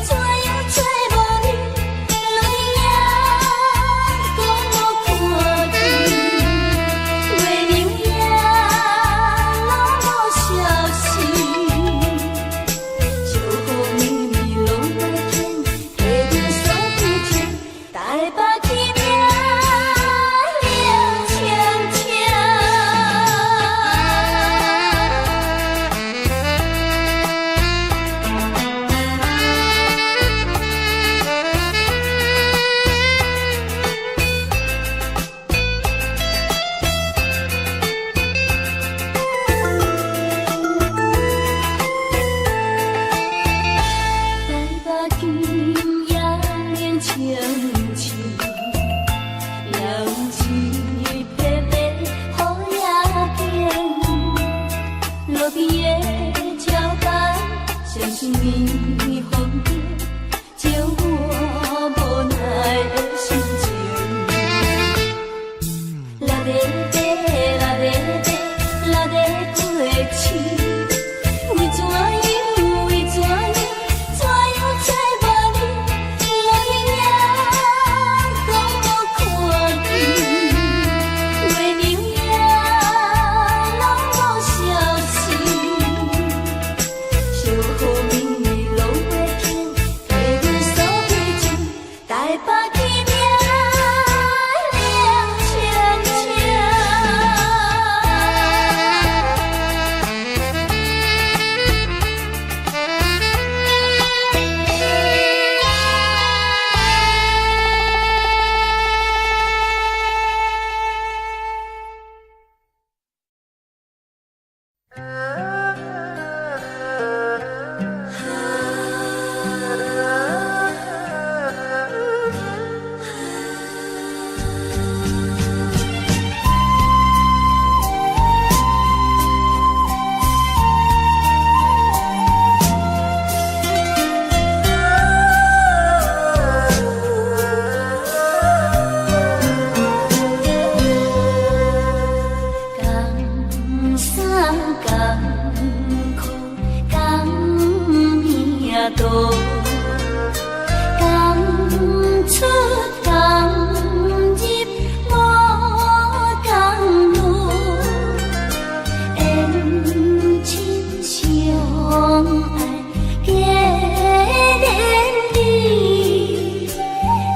怎樣找無你？月影講無看見，月娘影攏無消息。小雨暝暝落袂停，提阮所悲情，台北今夜冷清清。台北今夜冷清清，也有一片片雨夜景。路邊的招牌，啥物風景，照我無奈的心情。落咧咧，落咧咧，落咧花痴，為怎樣？為怎樣？怎樣找無你？月影講無看見，月娘影攏無消息。小雨暝暝落袂停，提阮所悲情，台北今夜冷清清。共送共苦共命途，共出共入無仝路，緣深相愛結連理，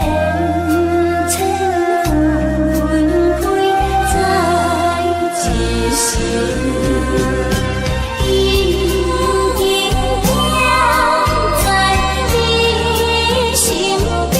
緣淺分開在一時。緊緊疼在你身邊。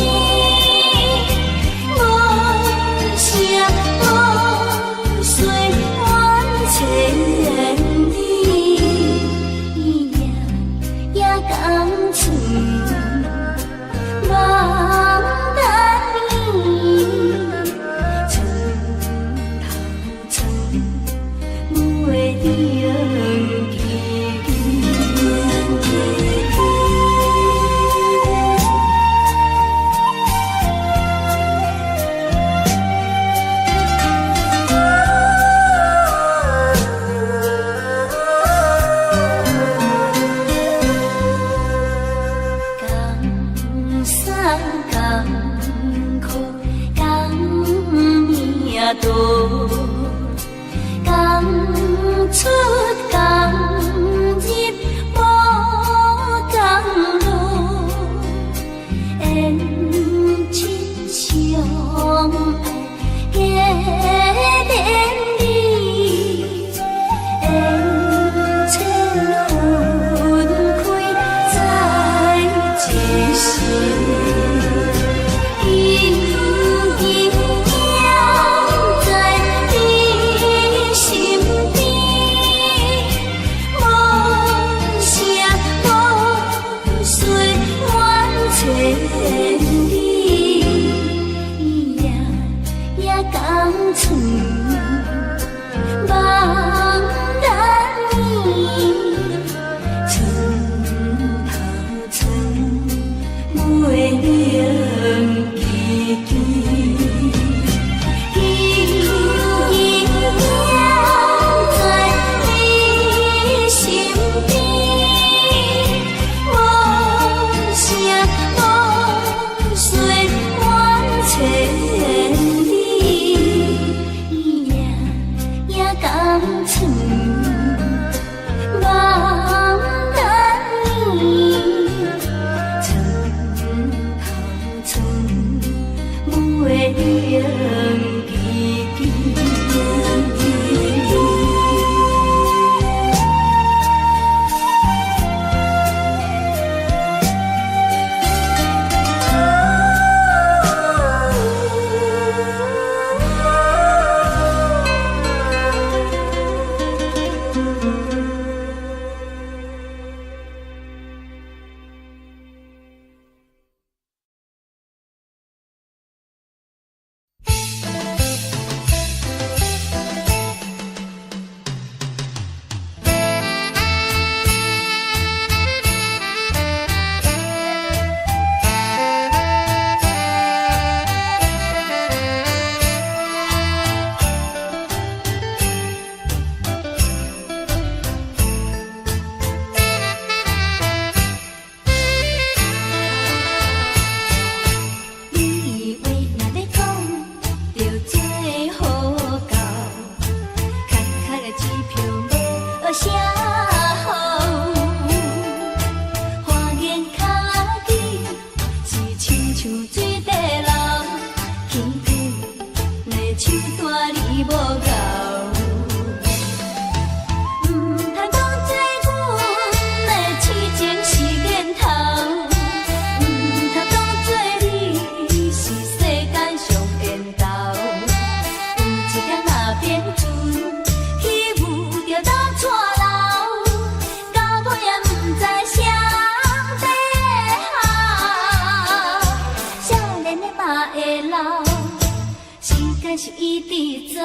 是一直走，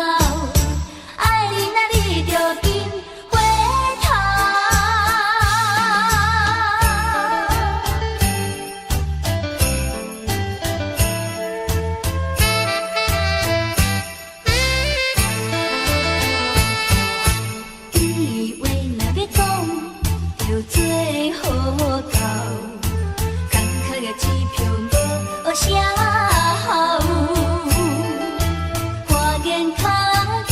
愛你若你著緊回頭。你話若欲講，就做好到，艱苦的支票無啥效。花言巧語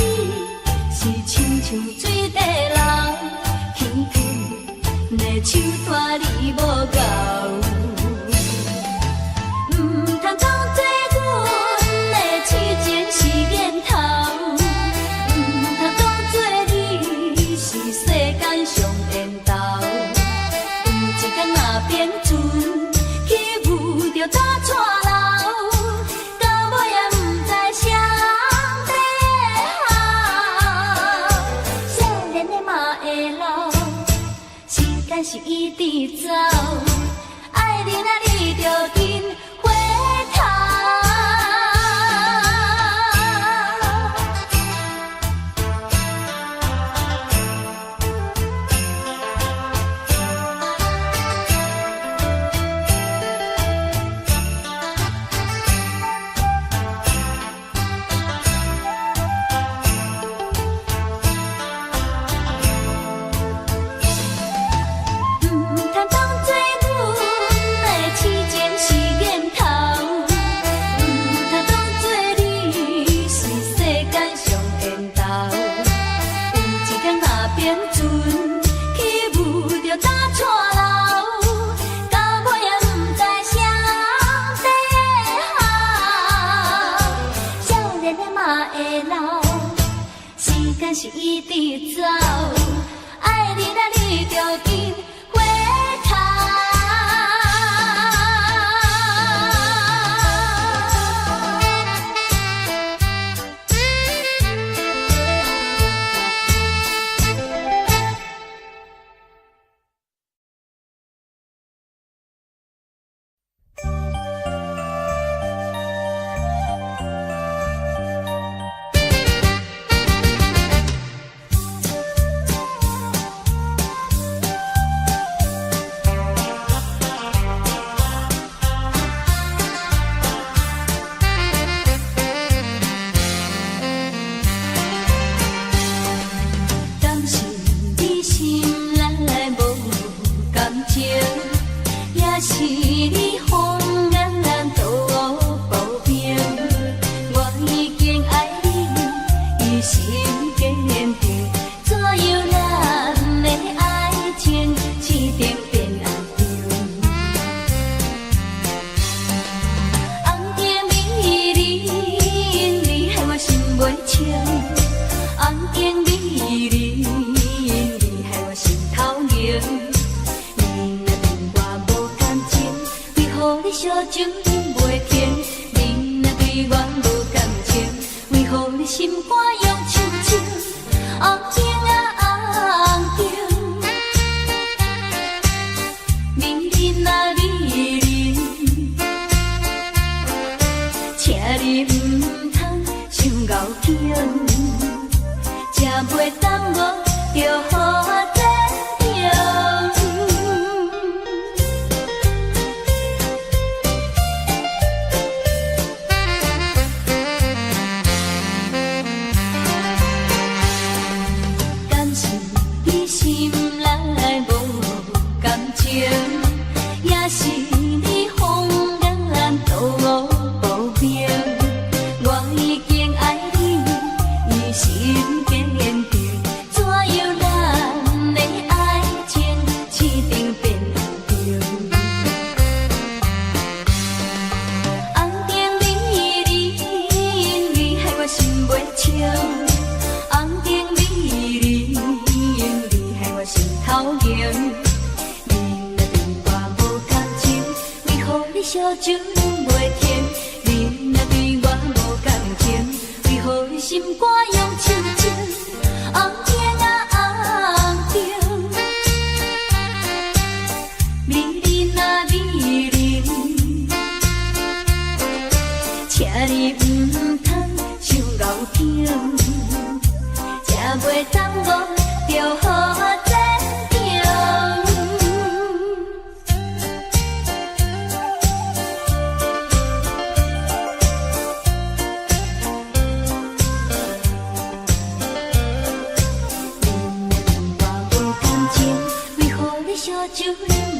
是親像水底流，欺騙的手段你無夠。毋通當作阮的痴情是源頭，毋通當作你是世間上緣投。有一天若變陣，起舞著打掣流，到尾也毋知誰在後。少年的嘛會老，時間是一直走，愛你若你著緊回頭。毋通當作阮的痴情是源頭，毋通當作你是世間上緣投。有一天若變陣，起舞著打掣流，到尾也毋知誰在後。少年的嘛會老，時間是一直走，愛你若你著緊回頭。敢是你心內無感情，也是你謊言都無平。我已經愛你，意心堅定，怎樣咱的愛情市場變暗場？紅燈美人，你害我心袂清。紅燈美人，你害我心頭硬。你若對我無感情，為何你燒酒飲袂停？你若對我無感情，為何你心肝用手情？紅燈啊紅燈，美人啊美人，請你毋通傷厚情。食袂耽誤，就予我堅定。敢是你心內無感情，也是你謊言都無平。我已經愛你，意心堅定，怎樣咱的愛情市場變暗場？紅燈美人，你害我心袂清。紅燈美人，你害我心頭硬。你若對我無感情，為何你燒酒飲袂停？你若對我無感情，為何你心肝用手情？紅燈啊紅燈，美人啊美人，請你毋通傷厚。目睭。